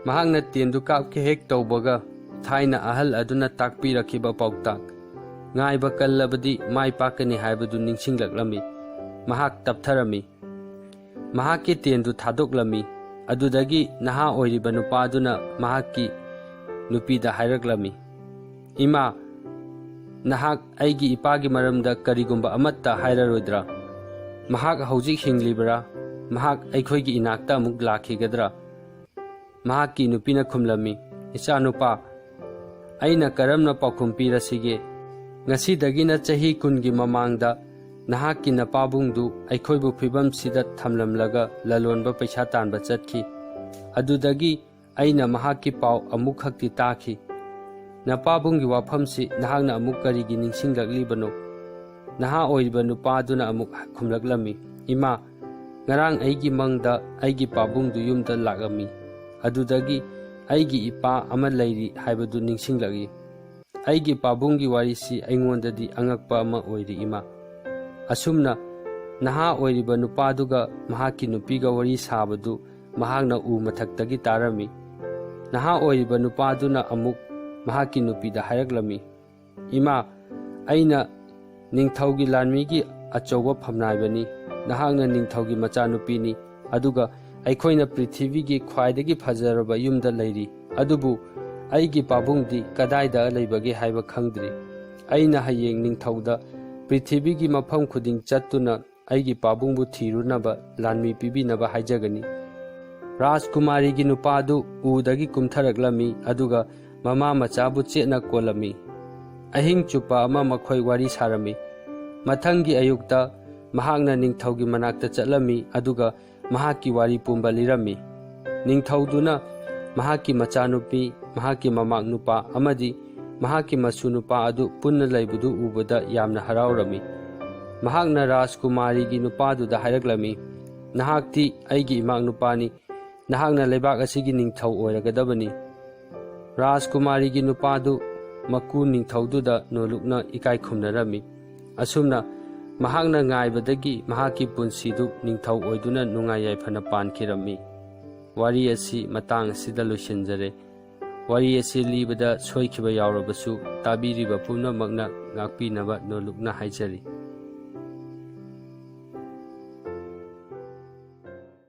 ꯃꯍꯥꯛꯅ ꯇꯦꯟꯗꯨ ꯀꯥꯞꯀꯦ ꯍꯦꯛ ꯇꯧꯕꯒ, ꯊꯥꯏꯅ ꯑꯍꯜ ꯑꯗꯨꯅ ꯇꯥꯛꯄꯤꯔꯛꯈꯤꯕ ꯄꯥꯎꯇꯥꯛ, "ꯉꯥꯏꯕ ꯀꯜꯂꯕꯗꯤ ꯃꯥꯏ ꯄꯥꯛꯀꯅꯤ" ꯍꯥꯏꯕꯗꯨ ꯅꯤꯡꯁꯤꯡꯂꯛꯂꯝꯃꯤ꯫ ꯃꯍꯥꯛ ꯇꯞꯊꯔꯝꯃꯤ꯫ ꯃꯍꯥꯛꯀꯤ ꯇꯦꯟꯗꯨ ꯊꯥꯗꯣꯛꯂꯝꯃꯤ꯫ ꯑꯗꯨꯗꯒꯤ ꯅꯍꯥ ꯑꯣꯏꯔꯤꯕ ꯅꯨꯄꯥꯗꯨꯅ ꯃꯍꯥꯛꯀꯤ ꯅꯨꯄꯤꯗ ꯍꯥꯏꯔꯛꯂꯝꯃꯤ, "ꯏꯃꯥ, ꯅꯍꯥꯛ ꯑꯩꯒꯤ ꯏꯄꯥꯒꯤ ꯃꯔꯝꯗ ꯀꯔꯤꯒꯨꯝꯕ ꯑꯃꯠꯇ ꯍꯥꯏꯔꯔꯣꯏꯗ꯭ꯔꯥ? ꯃꯍꯥꯛ ꯍꯧꯖꯤꯛ ꯍꯤꯡꯂꯤꯕ꯭ꯔꯥ? ꯃꯍꯥꯛ ꯑꯩꯈꯣꯏꯒꯤ ꯏꯅꯥꯛꯇ ꯑꯃꯨꯛ ꯂꯥꯛꯈꯤꯒꯗ꯭ꯔꯥ?" ꯃꯍꯥꯛꯀꯤ ꯅꯨꯄꯤꯅ ꯈꯨꯝꯂꯝꯃꯤ, "ꯏꯆꯥꯅꯨꯄꯥ, ꯑꯩꯅ ꯀꯔꯝꯅ ꯄꯥꯎꯈꯨꯝ ꯄꯤꯔꯁꯤꯒꯦ? ꯉꯁꯤꯗꯒꯤꯅ ꯆꯍꯤ ꯀꯨꯟꯒꯤ ꯃꯃꯥꯡꯗ ꯅꯍꯥꯛꯀꯤ ꯅꯄꯥꯕꯨꯡꯗꯨ ꯑꯩꯈꯣꯏꯕꯨ ꯐꯤꯕꯝꯁꯤꯗ ꯊꯝꯂꯝꯂꯒ ꯂꯂꯣꯟꯕ ꯄꯩꯁꯥ ꯇꯥꯟꯕ ꯆꯠꯈꯤ꯫ ꯑꯗꯨꯗꯒꯤ ꯑꯩꯅ ꯃꯍꯥꯛꯀꯤ ꯄꯥꯎ ꯑꯃꯨꯛꯈꯛꯇꯤ ꯇꯥꯈꯤ꯫ ꯅꯄꯥꯕꯨꯡꯒꯤ ꯋꯥꯐꯝꯁꯤ ꯅꯍꯥꯛꯅ ꯑꯃꯨꯛ ꯀꯔꯤꯒꯤ ꯅꯤꯡꯁꯤꯡꯂꯛꯂꯤꯕꯅꯣ?" ꯅꯍꯥ ꯑꯣꯏꯔꯤꯕ ꯅꯨꯄꯥꯗꯨꯅ ꯑꯃꯨꯛ ꯈꯨꯝꯂꯛꯂꯝꯃꯤ, "ꯏꯃꯥ, ꯉꯔꯥꯡ ꯑꯩꯒꯤ ꯃꯪꯗ ꯑꯩꯒꯤ ꯄꯥꯕꯨꯡꯗꯨ ꯌꯨꯝꯗ ꯂꯥꯛꯂꯝꯃꯤ꯫ ꯑꯗꯨꯗꯒꯤ ꯑꯩꯒꯤ ꯏꯄꯥ ꯑꯃ ꯂꯩꯔꯤ ꯍꯥꯏꯕꯗꯨ ꯅꯤꯡꯁꯤꯡꯂꯛꯏ꯫ ꯑꯩꯒꯤ ꯄꯥꯕꯨꯡꯒꯤ ꯋꯥꯔꯤꯁꯤ ꯑꯩꯉꯣꯟꯗꯗꯤ ꯑꯉꯛꯄ ꯑꯃ ꯑꯣꯏꯔꯤ, ꯏꯃꯥ꯫" ꯑꯁꯨꯝꯅ ꯅꯍꯥ ꯑꯣꯏꯔꯤꯕ ꯅꯨꯄꯥꯗꯨꯒ ꯃꯍꯥꯛꯀꯤ ꯅꯨꯄꯤꯒ ꯋꯥꯔꯤ ꯁꯥꯕꯗꯨ ꯃꯍꯥꯛꯅ ꯎ ꯃꯊꯛꯇꯒꯤ ꯇꯥꯔꯝꯃꯤ꯫ ꯅꯍꯥ ꯑꯣꯏꯔꯤꯕ ꯅꯨꯄꯥꯗꯨꯅ ꯑꯃꯨꯛ ꯃꯍꯥꯛꯀꯤ ꯅꯨꯄꯤꯗ ꯍꯥꯏꯔꯛꯂꯝꯃꯤ, "ꯏꯃꯥ, ꯑꯩꯅ ꯅꯤꯡꯊꯧꯒꯤ ꯂꯥꯟꯃꯤꯒꯤ ꯑꯆꯧꯕ ꯐꯝꯅꯥꯏꯕꯅꯤ꯫ ꯅꯍꯥꯛꯅ ꯅꯤꯡꯊꯧꯒꯤ ꯃꯆꯥꯅꯨꯄꯤꯅꯤ, ꯑꯗꯨꯒ ꯑꯩꯈꯣꯏꯅ ꯄ꯭ꯔꯤꯊꯤꯕꯤꯒꯤ ꯈ꯭ꯋꯥꯏꯗꯒꯤ ꯐꯖꯔꯕ ꯌꯨꯝꯗ ꯂꯩꯔꯤ, ꯑꯗꯨꯕꯨ ꯑꯩꯒꯤ ꯄꯥꯕꯨꯡꯗꯤ ꯀꯗꯥꯏꯗ ꯂꯩꯕꯒꯦ ꯍꯥꯏꯕ ꯈꯪꯗ꯭ꯔꯤ꯫ ꯑꯩꯅ ꯍꯌꯦꯡ ꯅꯤꯡꯊꯧꯗ ꯄ꯭ꯔꯤꯊꯤꯕꯤꯒꯤ ꯃꯐꯝ ꯈꯨꯗꯤꯡ ꯆꯠꯇꯨꯅ ꯑꯩꯒꯤ ꯄꯥꯕꯨꯡꯕꯨ ꯊꯤꯔꯨꯅꯕ ꯂꯥꯟꯃꯤ ꯄꯤꯕꯤꯅꯕ ꯍꯥꯏꯖꯒꯅꯤ꯫ ꯔꯥꯖꯀꯨꯃꯥꯔꯤꯒꯤ ꯅꯨꯄꯥꯗꯨ ꯎꯗꯒꯤ ꯀꯨꯝꯊꯔꯛꯂꯝꯃꯤ, ꯑꯗꯨꯒ ꯃꯃꯥ ꯃꯆꯥꯕꯨ ꯆꯦꯠꯅ ꯀꯣꯜꯂꯝꯃꯤ꯫ ꯑꯍꯤꯡ ꯆꯨꯞꯄ ꯑꯃ ꯃꯈꯣꯏ ꯋꯥꯔꯤ ꯁꯥꯔꯝꯃꯤ꯫ ꯃꯊꯪꯒꯤ ꯑꯌꯨꯛꯇ ꯃꯍꯥꯛꯅ ꯅꯤꯡꯊꯧꯒꯤ ꯃꯅꯥꯛꯇ ꯆꯠꯂꯝꯃꯤ, ꯑꯗꯨꯒ ꯃꯍꯥꯛꯀꯤ ꯋꯥꯔꯤ ꯄꯨꯝꯕ ꯂꯤꯔꯝꯃꯤ꯫ ꯅꯤꯡꯊꯧꯗꯨꯅ ꯃꯍꯥꯛꯀꯤ ꯃꯆꯥꯅꯨꯄꯤ, ꯃꯍꯥꯛꯀꯤ ꯃꯃꯥꯛ ꯅꯨꯄꯥ ꯑꯃꯗꯤ ꯃꯍꯥꯛꯀꯤ ꯃꯁꯨ ꯅꯨꯄꯥ ꯑꯗꯨ ꯄꯨꯟꯅ ꯂꯩꯕꯗꯨ ꯎꯕꯗ ꯌꯥꯝꯅ ꯍꯔꯥꯎꯔꯝꯃꯤ꯫ ꯃꯍꯥꯛꯅ ꯔꯥꯖꯀꯨꯃꯥꯔꯤꯒꯤ ꯅꯨꯄꯥꯗꯨꯗ ꯍꯥꯏꯔꯛꯂꯝꯃꯤ, "ꯅꯍꯥꯛꯇꯤ ꯑꯩꯒꯤ ꯏꯃꯥꯛ ꯅꯨꯄꯥꯅꯤ, ꯅꯍꯥꯛꯅ ꯂꯩꯕꯥꯛ ꯑꯁꯤꯒꯤ ꯅꯤꯡꯊꯧ ꯑꯣꯏꯔꯒꯗꯕꯅꯤ"꯫ ꯔꯥꯖꯀꯨꯃꯥꯔꯤꯒꯤ ꯅꯨꯄꯥꯗꯨ ꯃꯀꯨ ꯅꯤꯡꯊꯧꯗꯨꯗ ꯅꯣꯂꯨꯛꯅ ꯏꯀꯥꯏ ꯈꯨꯝꯅꯔꯝꯃꯤ꯫ ꯑꯁꯨꯝꯅ ꯃꯍꯥꯛꯅ ꯉꯥꯏꯕꯗꯒꯤ ꯃꯍꯥꯛꯀꯤ ꯄꯨꯟꯁꯤꯗꯨ ꯅꯤꯡꯊꯧ ꯑꯣꯏꯗꯨꯅ ꯅꯨꯡꯉꯥꯏ ꯌꯥꯏꯐꯅ ꯄꯥꯟꯈꯤꯔꯝꯃꯤ꯫ ꯋꯥꯔꯤ ꯑꯁꯤ ꯃꯇꯥꯡ ꯑꯁꯤꯗ ꯂꯣꯏꯁꯤꯟꯖꯔꯦ꯫ ꯋꯥꯔꯤ ꯑꯁꯤ ꯂꯤꯕꯗ ꯁꯣꯏꯈꯤꯕ ꯌꯥꯎꯔꯕꯁꯨ ꯇꯥꯕꯤꯔꯤꯕ ꯄꯨꯝꯅꯃꯛꯅ ꯉꯥꯛꯄꯤꯅꯕ ꯅꯣꯂꯨꯛꯅ ꯍꯥꯏꯖꯔꯤ꯫